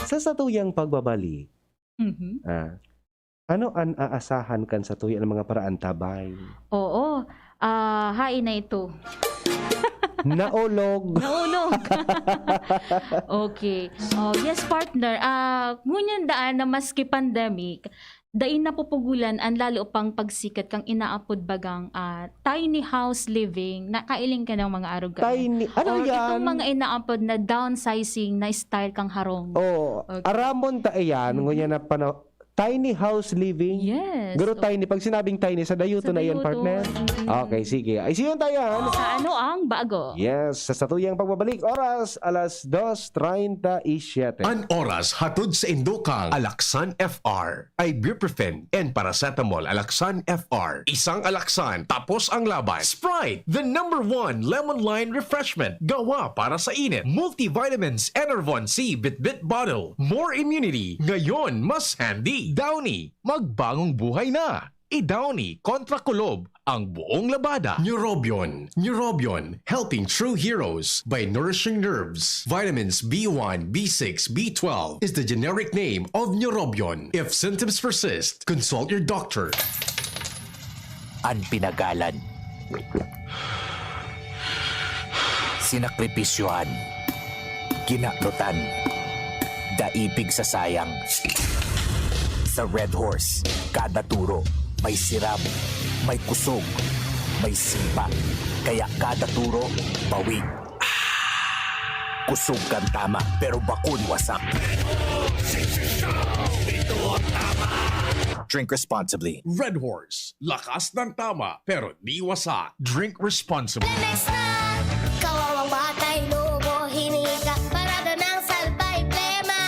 sa satuyang pagbabalik. Mhm. Ah, ano an aasahan kan satuya na mga paraantabay? Oo. Ah, hain na ito. Naulog. Naulog. Okay. Oh, yes, partner. Ah, ngunyan daan na maski pandemic, dai napupugulan an lalo pang pagsikat kan inaapod bagang, ah, tiny house living. Nakailing ka ng mga arog kaya? Tiny, ano Or yan? itong mga inaapod na downsizing na style kang harong. Oh, Okay. aramon ta iyan, Mhm. ngunyan na pano-, tiny house living. Yes. Garo Oh. tiny, pag sinabing tiny, sa dayuto Sa na iyan, dayuto. partner? Mm-mm. Okay, sige. Ay, siyon tayo, ha? Sa ano ang bago? Yes, sa satuyang pagbabalik, oras, alas dos treinta y siete. An oras hatod sa indukang Alaksan F R. Ibuprofen and paracetamol. Alaksan F R. Isang Alaksan, tapos ang laban. Sprite, the number one lemon lime refreshment. Gawa para sa init. Multivitamins, Enervon C, Bitbit Bottle. More immunity, ngayon mas handy. Downy, magbagong buhay na. I-Downy kontra kulob ang buong labada. Neurobion. Neurobion, helping true heroes by nourishing nerves. Vitamins B one, B six, B twelve is the generic name of Neurobion. If symptoms persist, consult your doctor. An pinagalan. Sinakripisyohan. Kinaprotan. Daipig sa sayang. Sa Red Horse, kada turo, may sirab, may kusog, may sipa. Kaya kada turo, bawi. Kusog kan tama, pero bakun wasak. Drink responsibly. Red Horse, lakas ng tama, pero di wasa. Drink responsibly. Lemex na! Kawawang batay, lobo, hinika, parada ng salbay, plema.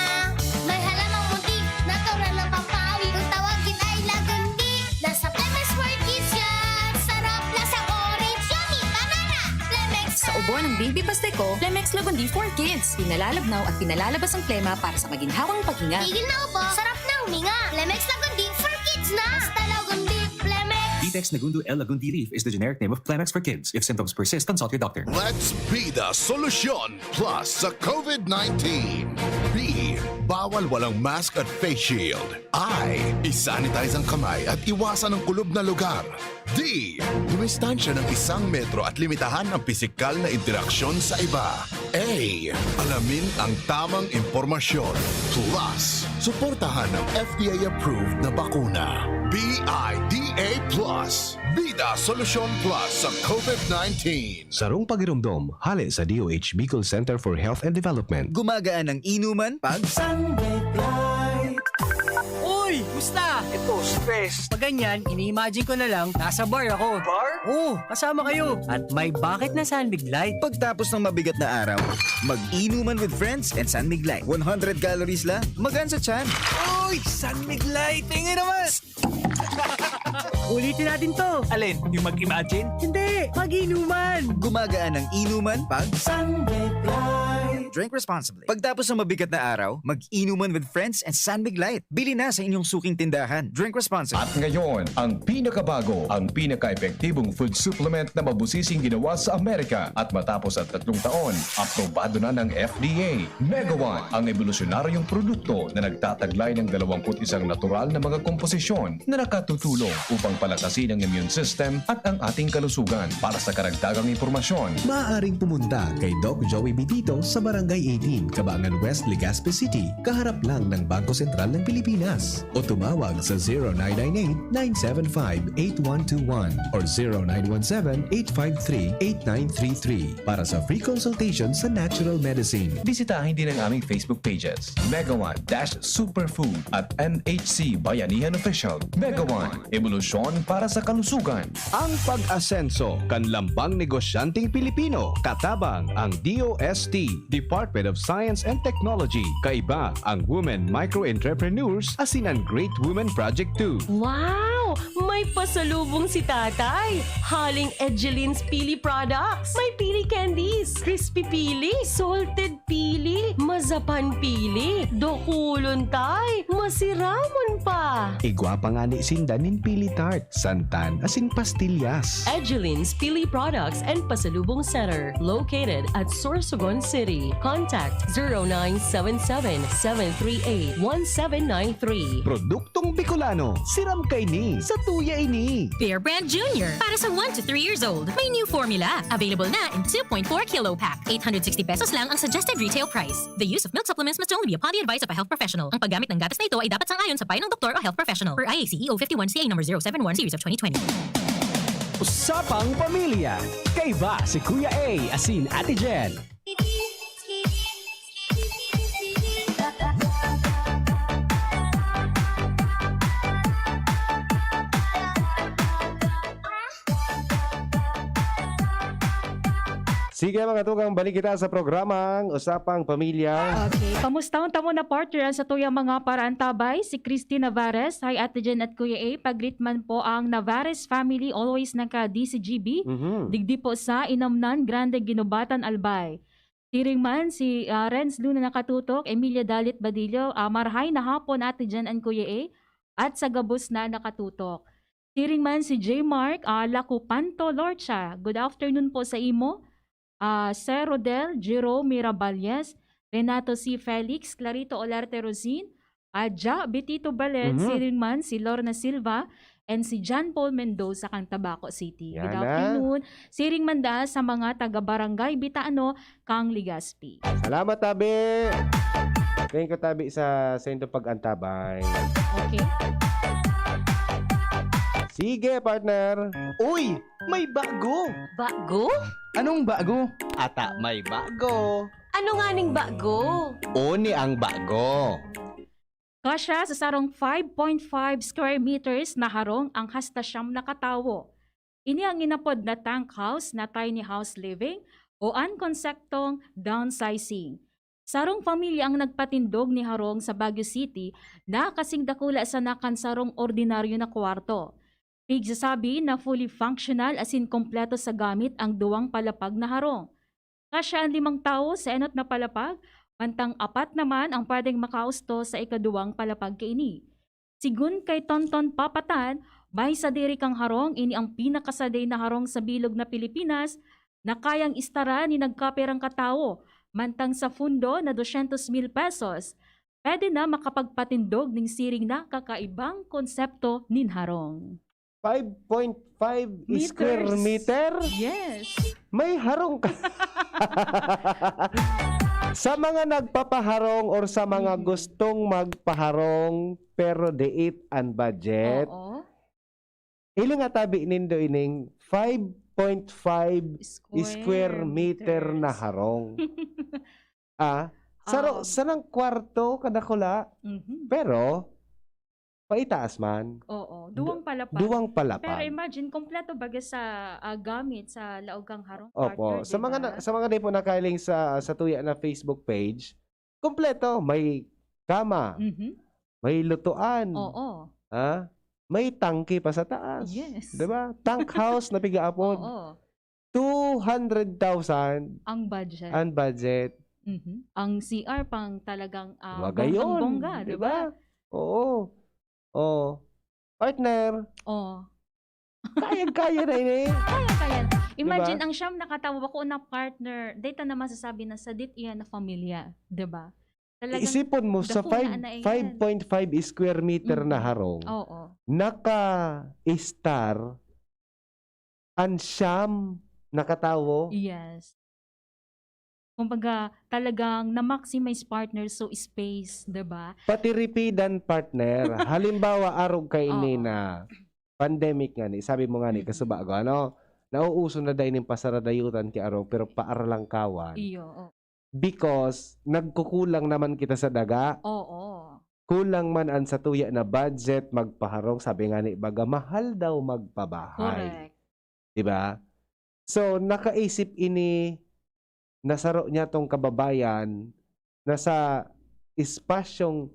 May halamang muntik, natural na pampawi. Kung tawagin ay lagundi, nasa Lemex for Kids yan. Sarap, lasang orange, yummy, banana. Lemex Sa ubo ng baby bastay ko, Lemex Lagundi for Kids. Pinalalabnaw at pinalalabas ang plema para sa maginhawang paghinga. Tigil na ubo, sarap na huminga. Lemex Lagundi for Kids na! Basta Lagundi, Lemex! Vitex Negundo L Lagundi Leaf is the generic name of Clemex for Kids. If symptoms persist, consult your doctor. Let's be the solution plus sa COVID nineteen. B, bawal walang mask at face shield. I, isanitize ang kamay at iwasan ang kulob na lugar. D, dumistansya ng isang metro at limitahan ang pisikal na interaksyon sa iba. A, alamin ang tamang impormasyon. Plus, suportahan ang F D A-approved na bakuna. B I D A plus. Bida Solusyon Plus sa COVID nineteen. Sarong pagiromdom, hale sa D O H Bicol Center for Health and Development. Gumagaan ang inuman pag Sunlight. Uy! Musta? Ito, stress. Pag ganyan, ini-imagine ko na lang, nasa bar ako. Bar? Oo, kasama kayo. At may bakit na San Mig Light. Pagtapos ng mabigat na araw, mag-inuman with friends and San Mig Light. One hundred calories lang, magaan sa tiyan. Uy! San Mig Light! Tingin naman! Ulitin natin to. Alin? Yung mag-imagine? Hindi! Mag-inuman! Gumagaan ang inuman pag San Mig Light. Drink responsibly. Pagtapos ng mabigat na araw, mag-inuman with friends and San Mig Light. Bili na sa inyong suking tindahan. Drink responsibly. At ngayon, ang pinakabago, ang pinaka-epektibong food supplement na mabusising ginawa sa Amerika. At matapos ang tatlong taon, aprobado na ng F D A. Mega One, ang ebolusyonaryong produkto na nagtataglay ng dalawampu't isang natural na mga komposisyon na nakatutulong upang palakasin ang immune system at ang ating kalusugan. Para sa karagdagang impormasyon, maaaring pumunta kay Doc Joey Bitito sa Barangay eighteen, Cabangan West, Legazpi City, kaharap lang ng Bangko Sentral ng Pilipinas. O tumawag sa zero nine nine eight, nine seven five, eight one two one or zero nine one seven, eight five three, eight nine three three para sa free consultation sa natural medicine. Bisitahin din ang aming Facebook pages, Mega One dash Superfood at M H C Bayanihan Official. Mega One, ebolusyon para sa kalusugan. Ang pag-asenso kan lambang negosyanteng Pilipino, katabang ang D O S T, Department of Science and Technology. Kaiba ang Women Micro Entrepreneurs asin an Great Women Project two. Wow! May pasalubong si Tatay! Haling Edgelin's Pili Products. May pili candies, crispy pili, salted pili, mazapan pili, dakulon, Tay, masiramon pa. Igwa pa ngani sinda nin pili tart, santan, asin pastillas. Edgelin's Pili Products and Pasalubong Center, located at Sorsogon City. Contact zero nine seven seven, seven three eight, one seven nine three. Produktong Bicolano, siram kaini, satuya ini. Bear Brand Junior, para sa one to three years old. May new formula. Available na in two point four kilo pack. Eight hundred sixty pesos lang ang suggested retail price. The use of milk supplements must only be upon the advice of a health professional. Ang paggamit ng gatas na ito ay dapat sang-ayon sa payo ng doktor o health professional. Per I A C E O fifty-one C A number zero seven one series of twenty twenty. Usapang Pamilya. Kaiba si Kuya A asin Ate Jen. Sige, mga tugang, balik kita sa programang Usapang Pamilya. Okay. Kamustahon ta muna, partner, ang satuyang mga paraantabay, si Christy Navarez. Hi, Ate Jen at Kuya A. Pag-greet man po ang Navarez family, always naka-D C G B. Mhm. Digdi po sa Inamnan, Grande, Guinobatan, Albay. Siring man si, ah, Renz Luna nakatutok, Emilia Dalit Badillo, ah, marahay na hapon, Ate Jen and Kuya A, at sa gabos na nakatutok. Siring man si J Mark, ah, Lacupanto Lorcha. Good afternoon po sa imo. Ah, Sir Rodel, Jerome Miraballes, Renato C. Felix, Clarito Olarte Rosin, Adya, Bitito Balet, Mhm. siring man si Lorna Silva, and si John Paul Mendoza kang Tabaco City. Good Yan na. afternoon. Siring man da sa mga taga Barangay Bitano kang Legazpi. Salamat, tabi. Thank you, tabi, sa, sa inyong pag-antabay. Okay. Sige, partner. Uy! May bago! Bago? Anong bago? Ata may bago. Ano nga ning bago? Oni ang bago. Kasya sa sarong five point five square meters na harong ang hasta siyam na katawo. Ini ang inapod na tank house na tiny house living o an konseptong downsizing. Sarong pamilya ang nagpatindog ni harong sa Baguio City na kasing dakula sana kan sarong ordinaryo na kwarto. Pigsasabi na fully functional asin kompleto sa gamit ang duwang palapag na harong. Kasya an limang tawo sa enot na palapag, mantang apat naman ang pwedeng makausto sa ikaduwang palapag kaini. Sigun kay Tonton Papatan, may sadiri kang harong, ini ang pinakasadiri na harong sa bilog na Pilipinas na kayang istara ni nagkapirang katawo, mantang sa pundo na dosyentos mil pesos, pwede na makapagpatindog ning siring na kakaibang konsepto nin harong. Five point five square Meters. meter? Yes. May harong ka. Sa mga nagpapaharong or sa mga Mm. gustong magpaharong pero diit an budget, Oo. hiling atabi nindo ining five point five square Square meter na meters. harong. Ah, saro-, Um. sarang kwarto kadakula, Mhm. pero paitaas man. Oo, Du-, duwang palapag. duwang palapag. Pero imagine, kompleto baga sa, ah, gamit sa laog kang harong, Opo. partner, Sa di mga ba? na-, sa mga di po nakahiling sa, sa tuya na Facebook page, kompleto. May kama, Mhm. may lutuan, Oo. ha? May tangke pa sa taas. Yes. Di ba? Tank house na pigaapod. Oo. Two hundred thousand Ang budget. ang budget. Mhm. Ang C R pang talagang, ah, Magayon, bonggang-bongga, di di ba? ba? Oo. Oh. Partner, Oh. kayang-kaya na ini. Kaya, kaya. Di ba? Imagine, ang siyam na katawo, bako na partner, data na masasabi na sadit iyan na pamilya, di ba? Talagang Isipon mo, sa dakula five, na iyan. five point five square meter na Mhm. harong, Oo. naka-star an siyam na katawo. Yes. Kumbaga, talagang na-maximize, partner, so space, di ba? Pati ripidan, partner. Halimbawa, arog kaini Oo. na pandemic ngani, sabi mo ngani, Mm. kasubago, ano, nauuso na dai ning pasaradayutan ki arog, pero paaralangkawan. Iyo, oo. Because nagkukulang naman kita sa daga. Oo. Kulang man an satuya na budget magpaharong, sabi ngani baga, mahal daw magpabahay. Correct. Di ba? So, nakaisip ini na saro niyatong kababayan na sa espasyong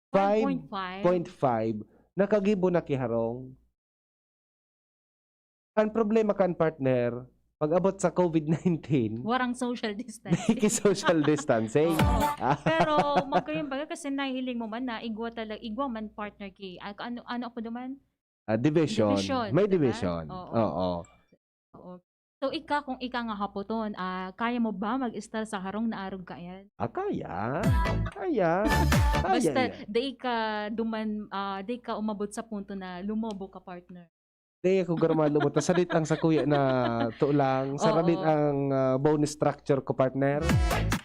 Five point five. five point five, nakagibo na ki harong. Ang problema kan, partner, pag-abot sa COVID nineteen, Warang social distancing. naki-social distancing. Oo. Ah. Pero magkayon baga kasi nahihiling mo man na igwa tala-, igwa man, partner, ki, ah, ano, ano apodo man? Ah, division. Division, May di ba? division. Oo. Oo. Oo. So, ika, kung ika nga hapoton, ah, kaya mo ba mag-estar sa harong na arog kaiyan? Ah, kaya. Kaya. Kaya Basta, yan. dai ka duman, ah, dai ka umabot sa punto na lumobo ka, partner. Dai ako garo malubot. Ta sadit ang sakuya na tulang, Oo. saradit ang, ah, bone structure ko, partner.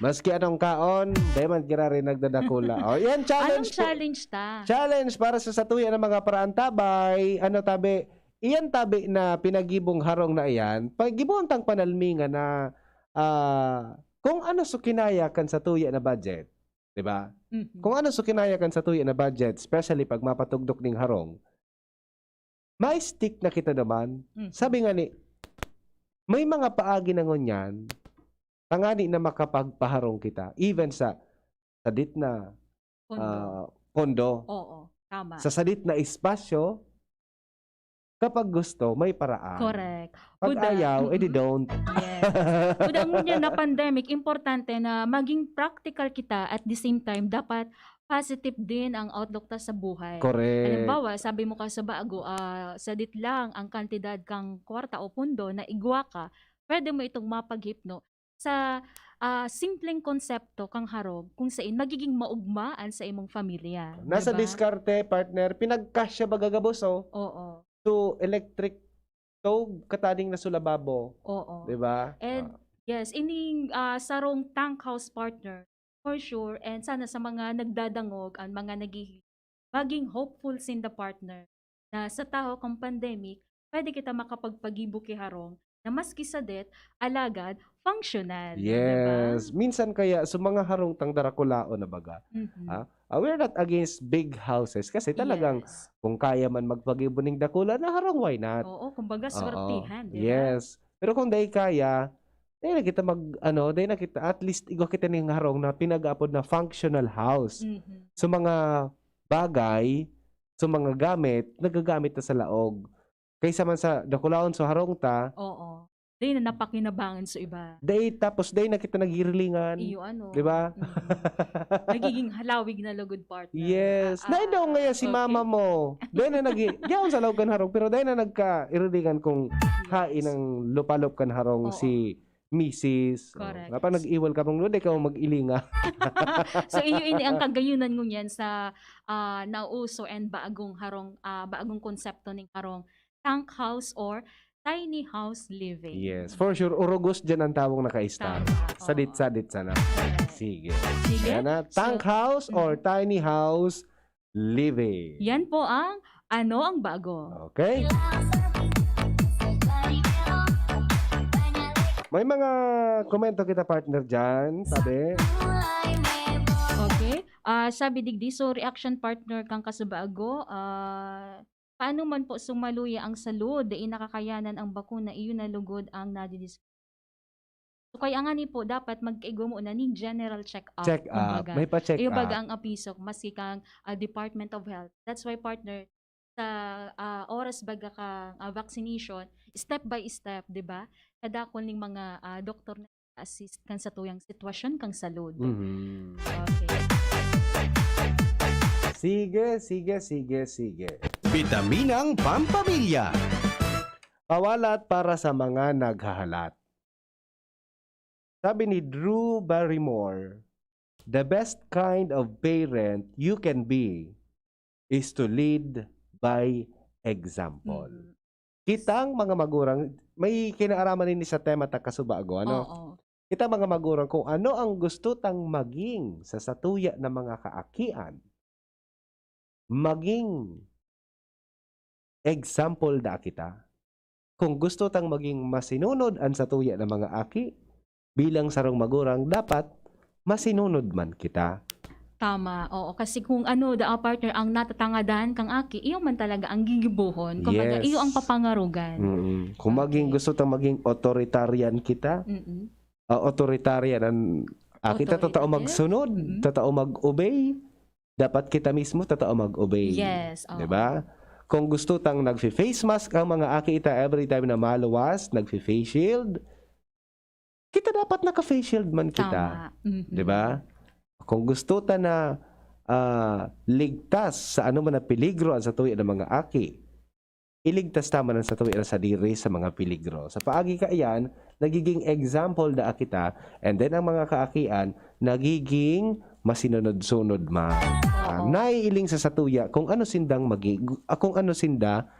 Maski anong kaon, dai man gira rin nagdadakula. O, yan, Anong challenge po. challenge ta? Challenge para sa satuya ng mga paraantabay. Ano, tabi? Iyan tabi na pinagibong harong na iyan, pagibohon tang panalmingan na, ah, kung ano so kinaya kan satuya na budget, di ba? Mhm. Kung ano so kinaya kan satuya na budget, especially pag mapatugdok ning harong, ma-stick na kita naman. Mhm. Sabi nga ni, may mga paagi na ngunyan, tangani na makapagpaharong kita, even sa sadit na, Pondo. ah, pondo. Oo, tama. Sa sadit na espasyo, kapag gusto, may paraan. Correct. Pag Buda, ayaw, edi mm-mm. don't. Yes. Buda ngunyan na pandemic, importante na maging practical kita, at the same time, dapat positive din ang outlook ta sa buhay. Correct. Halimbawa, sabi mo kasubago, ah, sadit lang ang kantidad kang kwarta o pondo na igwa ka, pwede mo itong mapaghipno sa, ah, simpleng konsepto kang harong kung sain magiging maugma an sa imong pamilya, Nasa di ba? diskarte, partner, pinagkasya baga gabos, oh. Oo. To electric stove, kataning na sa lababo. Oo. Di ba? And, Ah. yes, ining, ah, sarong tank house, partner, for sure, and sana sa mga nagdadangog, ang mga naghihi-, maging hopeful sinda, partner, na sa tahaw kan pandemic, pwede kita makapagpagibo ki harong na maski sadit, alagad functional, di ba? Yes. Minsan kaya, sa mga harong tang darakulaon na baga, Mhm. ah, ah, we're not against big houses kasi talagang Yes. kung kaya man magpagibo ning dakula na harong, why not? Oo, kumbaga Oo. swertihan, di ba? Yes. Pero kung dai kaya, dai na kita mag, ano, dai na kita, at least igwa kita ning harong na pinag-aapod na functional house. Mhm. So, mga bagay, so, mga gamit, nagagamit na sa laog. Kaysa man sa dakulaon sa harong ta, Oo. Dai na napakinabangan sa iba. Dai, tapos dai na kita naghirilingan. Iyo, ano. Di ba? Mm. Nagiging halawig na lugod, partner. Yes. Ah, Naidaw ah, ngaya si okay. mama mo. Dai na nag-, yaon sa laog kan harong, pero dai na nagkairilingan kung Yes. hain ang lupalop kan harong Oo. si misis. Oh, Correct. dapat nag-iwal ka mong, "Dai ka mag-ilinga." So, iyo ini ang kagayunan ngunyan sa, ah, nauso and bagong harong, ah, bagong konsepto ning harong, tank house or tiny house living. Yes, for sure, urugos dyan ang tawong naka-star. Tama, oo. Sadit-sadit sana. Correct. Sige. Sige. Ayan na, So, tank house or mm. tiny house living. Yan po ang Ano ang Bago. Okay. May mga komento kita, partner, dyan, sabi. Okay. Ah, sabi digdi, so reaction, partner, kan kasubago, ah, paano man po sumaluya ang salud, dai nakakayanan ang bakuna, iyo na lugod ang nadidis-, so, kaya ngani po, dapat magkaigwa muna ning general check-up, Check-up. kumbaga. May pa-check-up. Iyo baga ang apisok, maski kang, ah, Department of Health. That's why, partner, sa, ah, oras baga kang, ah, vaccination, step by step, di ba? Kadakul ning mga, ah, doktor na assist kan satuyang sitwasyon kan salud. Mhm. Okay. Sige, sige, sige, sige. Bitaminang Pampamilya. Pawalat para sa mga naghahalat. Sabi ni Drew Barrymore, "The best kind of parent you can be is to lead by example." Mhm. Kitang mga magurang, may kinaaraman ini sa tema ta kasubago, ano? Oo. Kita mga magurang, kung ano ang gusto tang maging sa satuya na mga kaakian, maging example da kita. Kung gusto tang maging masinunod an satuya na mga aki, bilang sarong magurang, dapat masinunod man kita. Tama. Oo. Kasi kung ano, da, ah, partner, ang natatangadan kang aki, iyo man talaga ang gigibohon. Kumbaga, Yes. iyo ang papangarugan. Mm-mm. Kung maging Okay. gusto tang maging authoritarian kita, Mm-mm. ah, authoritarian ang aki, ta totoo Authoritative. magsunod, Mm-mm. totoo mag-obey, dapat kita mismo totoo mag-obey. Yes. Oo. Di ba? Kung gusto tang nagfi-face mask ang mga aki ta every time na maluwas, nagfi-face shield, kita dapat naka-face shield man kita. Tama. Mhm. Di ba? Kung gusto ta na ah, ligtas sa ano man na peligro ang satuya na mga aki, iligtas ta man ang satuya na sadiri sa mga peligro. Sa paagi kaiyan, nagiging example da kita, and then ang mga kaakian, nagiging masinunod-sunod man. Ah, Oo. naiiling sa satuya kung ano sindang magi-, ah, kung ano sinda,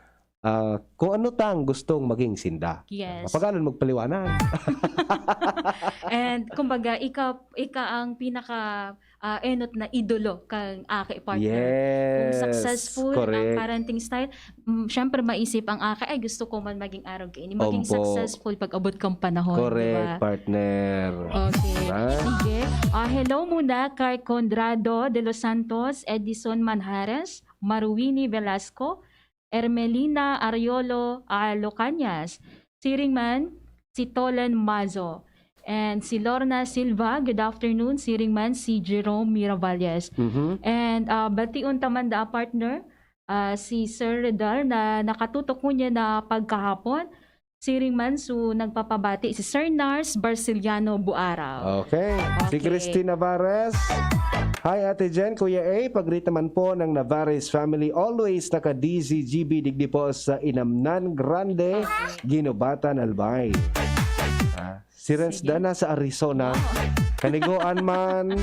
ah, kung ano tang gustong maging sinda. Yes. Mapagalan magpaliwanag. And kumbaga, ika, ika ang pinaka ah, enot na idolo kang aki, partner. Kung Yes, successful ang correct. parenting style, mm, syempre maisip ang aki, "Ay, gusto ko man maging arog kaini." Maging Opo. Successful pag abot kang panahon, di Correct, ba? Partner. Okay. Diba? Sige. Ah, hello muna kay Conrado de los Santos, Edison Manjares, Maruwini Velasco, Ermelina Ariolo, ah, Locanias. Siring man, si Tolen Mazo. And si Lorna Silva, good afternoon. Siring man, si Jerome Miravalles. Mhm. And ah, bation ta man da, partner, ah, si Sir Redal na nakatutok ngunyan na pagkahapon. Siring man, so nagpapabati si Sir Nars Barciliano Buarao. Okay. Si Okay. Christy Navarez. Hi, Ate Jen, Kuya A. Pag-greet naman po ng Navarez family. Always naka-D Z G B digdi po sa Inamnan Grande, Guinobatan, Albay. Ah, si Renz Sige. Dana sa Arizona. Kanigoan man.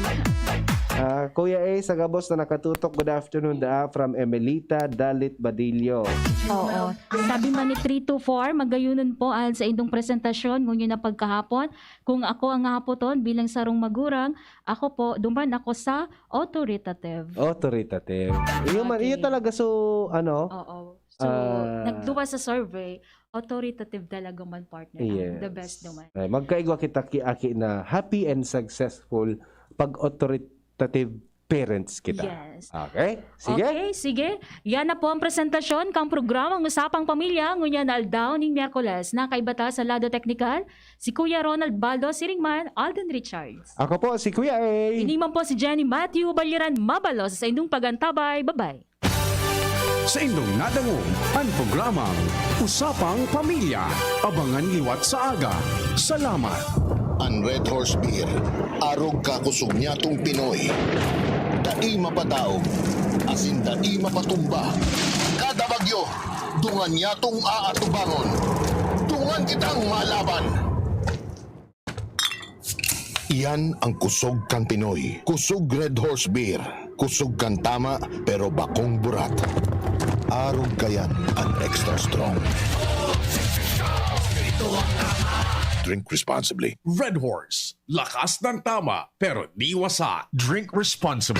Ah, Kuya A, sa gabos na nakatutok, good afternoon, da, from Emelita Dalit Badillo. Oo. Sabi man ni three two four, magayunon po ang sa indong presentasyon, ngunyan na pagkahapon. Kung ako ang hahapoton bilang sarong magurang, ako po, duman ako sa authoritative. Authoritative. Iyo man, iyo Okay. talaga so, ano, Oo. So, Ah. nagluwas sa survey, authoritative talaga man, partner. Ang Yes. The best naman. Ay, magkaigwa kita ki aki na happy and successful pag authoritative parents kita. Yes. Okay? Sige? Okay, sige. Yan na po ang presentasyon kang programang Usapang Pamilya ngunyan na aldaw ning Miyerkules. Nakaiba ta sa lado teknikal, si Kuya Ronald Baldo, siring man, Alden Richards. Ako po si Kuya A. Ini man po si Jenny Matthew Baliran, mabalos sa indong pagantabay. Bye-bye. Sa indong nadangog, an programang Usapang Pamilya. Abangan liwat sa aga. Salamat. An Red Horse Beer, arog kakusog niyatong Pinoy. Dai mapadaog, asin dai mapatumba. Kada bagyo, dungan niyatong aatubangon. Dungan kitang malaban. Iyan ang kusog kan Pinoy. Kusog Red Horse Beer. Kusog kan tama, pero bakong burat. Arog kayan an extra strong. Drink responsibly. Red Horse. Lakas ng tama, pero di wasa. Drink responsibly.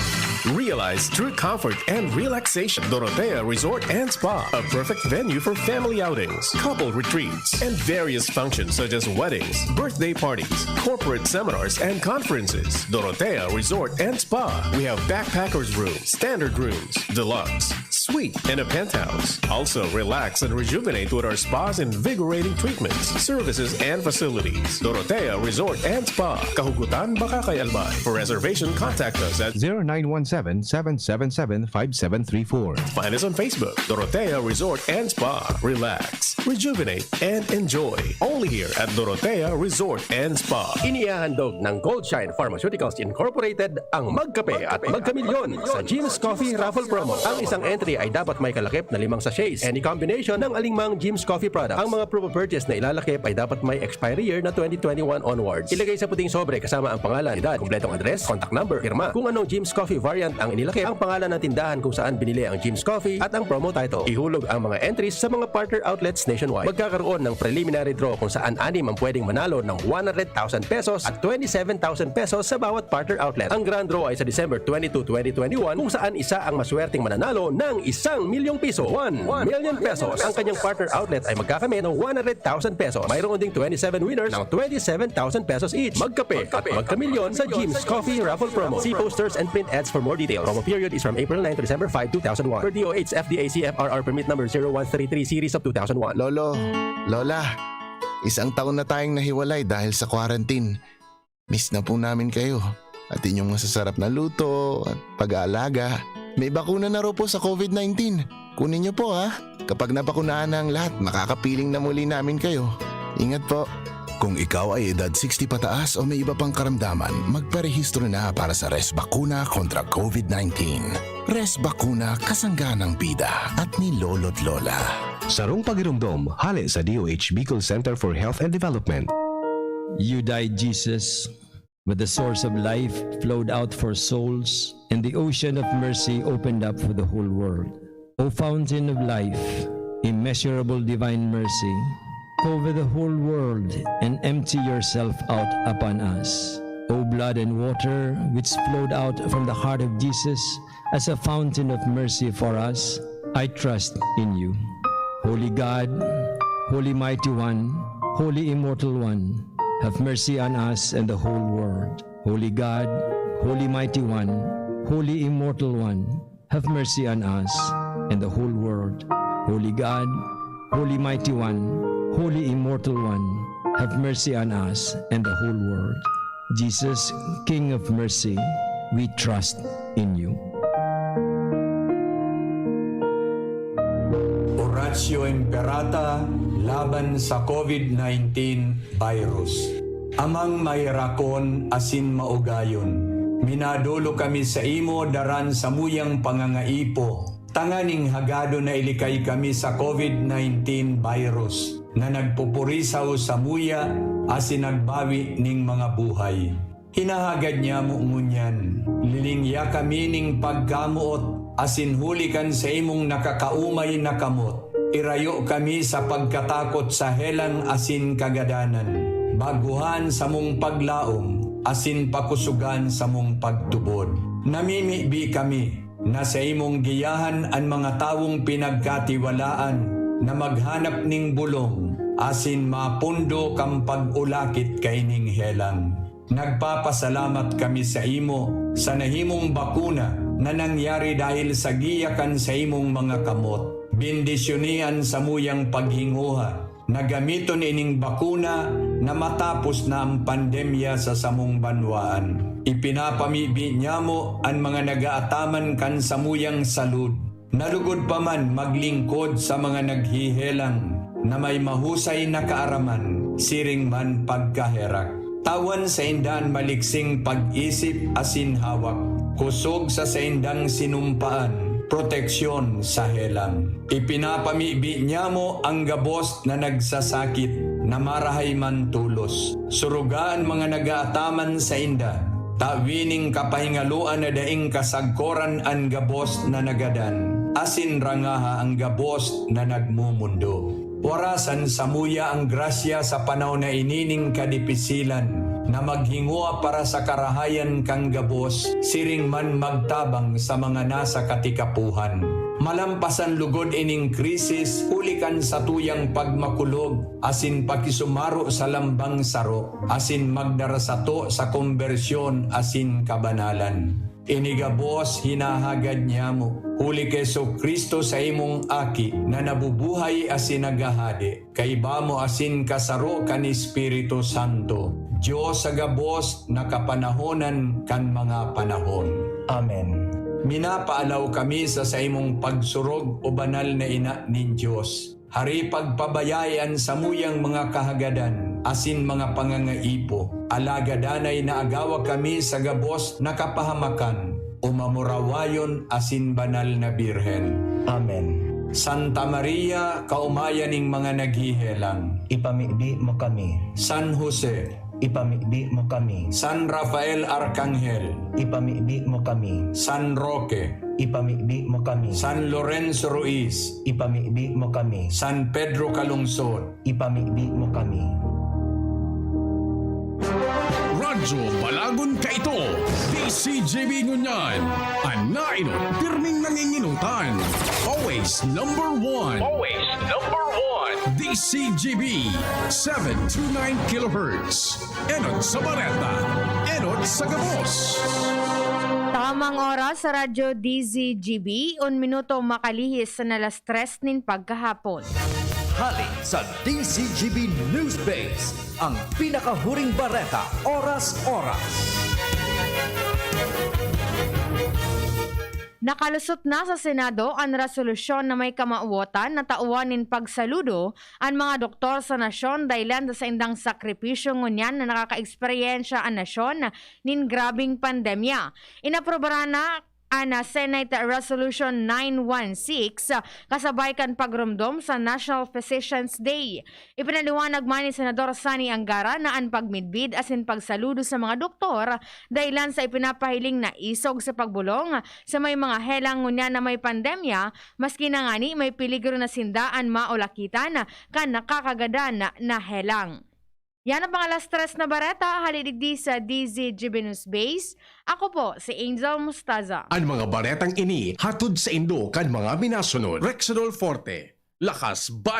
Realize true comfort and relaxation. Dorotea Resort and Spa, a perfect venue for family outings, couple retreats, and various functions such as weddings, birthday parties, corporate seminars, and conferences. Dorotea Resort and Spa. We have backpackers room, standard rooms, deluxe, suite, and a penthouse. Also, relax and rejuvenate with our spa's invigorating treatments, services, and facilities. Dorotea Resort and Spa, Kahugutan, Bacacay, Albay. For reservation, contact us at zero nine one seven, seven seven seven, five seven three four. Find us on Facebook, Dorotea Resort and Spa. Relax, Rejuvenate and enjoy. Only here at Dorotea Resort and Spa. Inihahandog ng Goldshine Pharmaceuticals Incorporated ang Magkape at Magkamilyon sa Jim's Coffee Raffle Promo. Ang isang entry ay dapat may kalakip na limang sachets. Any combination ng alingmang Jim's Coffee product. Ang mga promo purchase na ilalakip ay dapat may expiry year na twenty twenty-one onwards. Ilagay sa puting sobre kasama ang pangalan, edad, kompletong address, contact number, pirma. Kung anong Jim's Coffee variant ang inilakip, ang pangalan ng tindahan kung saan binili ang Jim's Coffee at ang promo title. Ihulog ang mga entries sa mga partner outlets nationwide. Magkakaroon ng preliminary draw kung saan anim ang pwedeng manalo ng one hundred thousand pesos at twenty-seven thousand pesos sa bawat partner outlet. Ang grand draw ay sa December twenty-two, twenty twenty-one, kung saan isa ang maswerteng mananalo ng isang milyong piso, one million pesos. Ang kanyang partner outlet ay magkakamit ng one hundred thousand pesos. Mayroon ding twenty-seven winners ng twenty-seven thousand pesos each. Magkape at magkamilyon sa Jim's Coffee Raffle Promo. See posters and print ads for more details. Promo period is from April nine to December five, two thousand one. Per D O H F D A C F R R permit number zero one three three series of two thousand one. Lolo, Lola, isang taon na tayong nahiwalay dahil sa quarantine. Miss na po namin kayo at inyong masasarap na luto at pag-aalaga. May bakuna na raw po sa COVID nineteen. Kunin niyo po, ha. Kapag nabakunahan na ang lahat, makakapiling na muli namin kayo. Ingat po. Kung ikaw ay edad sixty pataas o may iba pang karamdaman, magparehistro na para sa Res Bakuna kontra COVID nineteen. Res Bakuna, kasangga ng bida at ni Lolo't Lola. Sarong pagiromdom, hale sa D O H Bicol Center for Health and Development. You died, Jesus, but the source of life flowed out for souls, and the ocean of mercy opened up for the whole world. O fountain of life, immeasurable divine mercy, cover the whole world and empty yourself out upon us. O blood and water which flowed out from the heart of Jesus as a fountain of mercy for us, I trust in you. Holy God, Holy Mighty One, Holy Immortal One, have mercy on us and the whole world. Holy God, Holy Mighty One, Holy Immortal One, have mercy on us and the whole world. Holy God, Holy Mighty One, Holy Immortal One, have mercy on us and the whole world. Jesus, King of Mercy, we trust in you. Oratio Imperata laban sa COVID nineteen virus. Amang maherakon asin maugayon, minadolo kami saimo daran samuyang pangangaipo, tanganing hagadon na ilikay kami sa COVID nineteen virus na nagpupurisaw samuya asin nagbawi ning mga buhay. Hinahagad niamo ngunyan, lilingya kami ning pagkamoot asin huli kan saimong nakakaumay na kamot, irayo kami sa pagkatakot sa helang asin kagadanan, baguhan samong paglaom asin pakusugan samong pagtubod. Namimibi kami na saimong giyahan an mga tawong pinagkatiwalaan na maghanap ning bulong asin mapundo kan pag-ulakit kaining helang. Nagpapasalamat kami saimo sa nahimong bakuna na nangyari dahil sa giya kan saimong mga kamot. Bendisyoni an samuyang paghinguha na gamiton ining bakuna na matapos na ang pandemya sa samong banwaan. Ipinapamibi niamo an mga nagaataman kan samuyang salud na lugod pa man maglingkod sa mga naghihelang na may mahusay na kaaraman, siring man pagkaherak. Tawan sainda an maliksing pag-isip asin hawak, kosog sa saindang sinumpaan, proteksyon sa helang. Ipinapamibi niamo ang gabos na nagsasakit na marahay man tolos. Suruga an mga nagaataman sainda, ta wining kapahingaloan na daing kasagkoran an gabos na nagadan, asin rangaha an gabos na nagmomondo. Warasan samuya ang grasya sa panahon na ini nin kadipisilan, na maghingowa para sa karahayan kan gabos, siring man magtabang sa mga nasa katikapohan. Malampasan lugod ining krisis huli kan satuyang pagmakulog asin pakisumaro sa lambang saro, asin magdara sato sa kombersyon asin kabanalan. Ini gabos hinahagad niamo, huli ki Jesu-Cristo, saimong Aki, na nabubuhay asin naghahade, kaiba mo asin kasaro kan Espiritu Santo, Dios sa gabos na kapanahonan kan mga panahon. Amen. Minapaalaw kami sa saimong pagsurog, O Banal na Ina nin Dios. Hari, pagpabayai an samuyang mga kahagadan asin mga pangangaipo, alagad danay na agawa kami sa gabos na kapahamakan, umamurawayon asin banal na Birhen. Amen. Santa Maria, kaomayan ning mga naghihelang. Ipamibi mo kami. San Jose, ipamibi mo kami. San Rafael Arcangel, ipamibi mo kami. San Roque, ipamibi mo kami. San Lorenzo Ruiz, ipamibi mo kami. San Pedro Calungsod, ipamibi mo kami. Radyo Balagon Kaito, D C G B ngunyan, an nainot pirming nanginginutan. Always number one. Always number one. D C G B, seven two nine kilohertz. Enot sa bareta, enot sa gabos. Tamang oras sa Radyo D Z G B, un minuto makalihis na alas tres nin pagkahapon. Hali sa D Z G B News Base, ang pinakahuring bareta, oras-oras. Nakalusot na sa Senado an resolusyon na may kamawotan na tawan nin pagsaludo an mga doktor sa nasyon dahilan sa saindang sakripisyo ngunyan na nakakaeksperyensya an nasyon nin grabeng pandemya. Inaprubaran na an Senate Resolution nine one six, kasabay kan pagromdom sa National Physicians Day. Ipinaliwanag man ni Senador Sonny Angara na an pagmidbid asin pagsaludo sa mga doktor dahilan sa ipinapahiling na isog sa pagbolong sa may mga helang ngunyan na may pandemya, maski na ngani may peligro na sinda an maulakitan kan nakakagadan na helang. Yan ang mga alas tres na bareta, hali digdi sa D Z G B News Base. Ako po si Angel Mustaza. An mga baretang ini hatod saindo kan mga minasunod: Rexidol Forte, lakas ban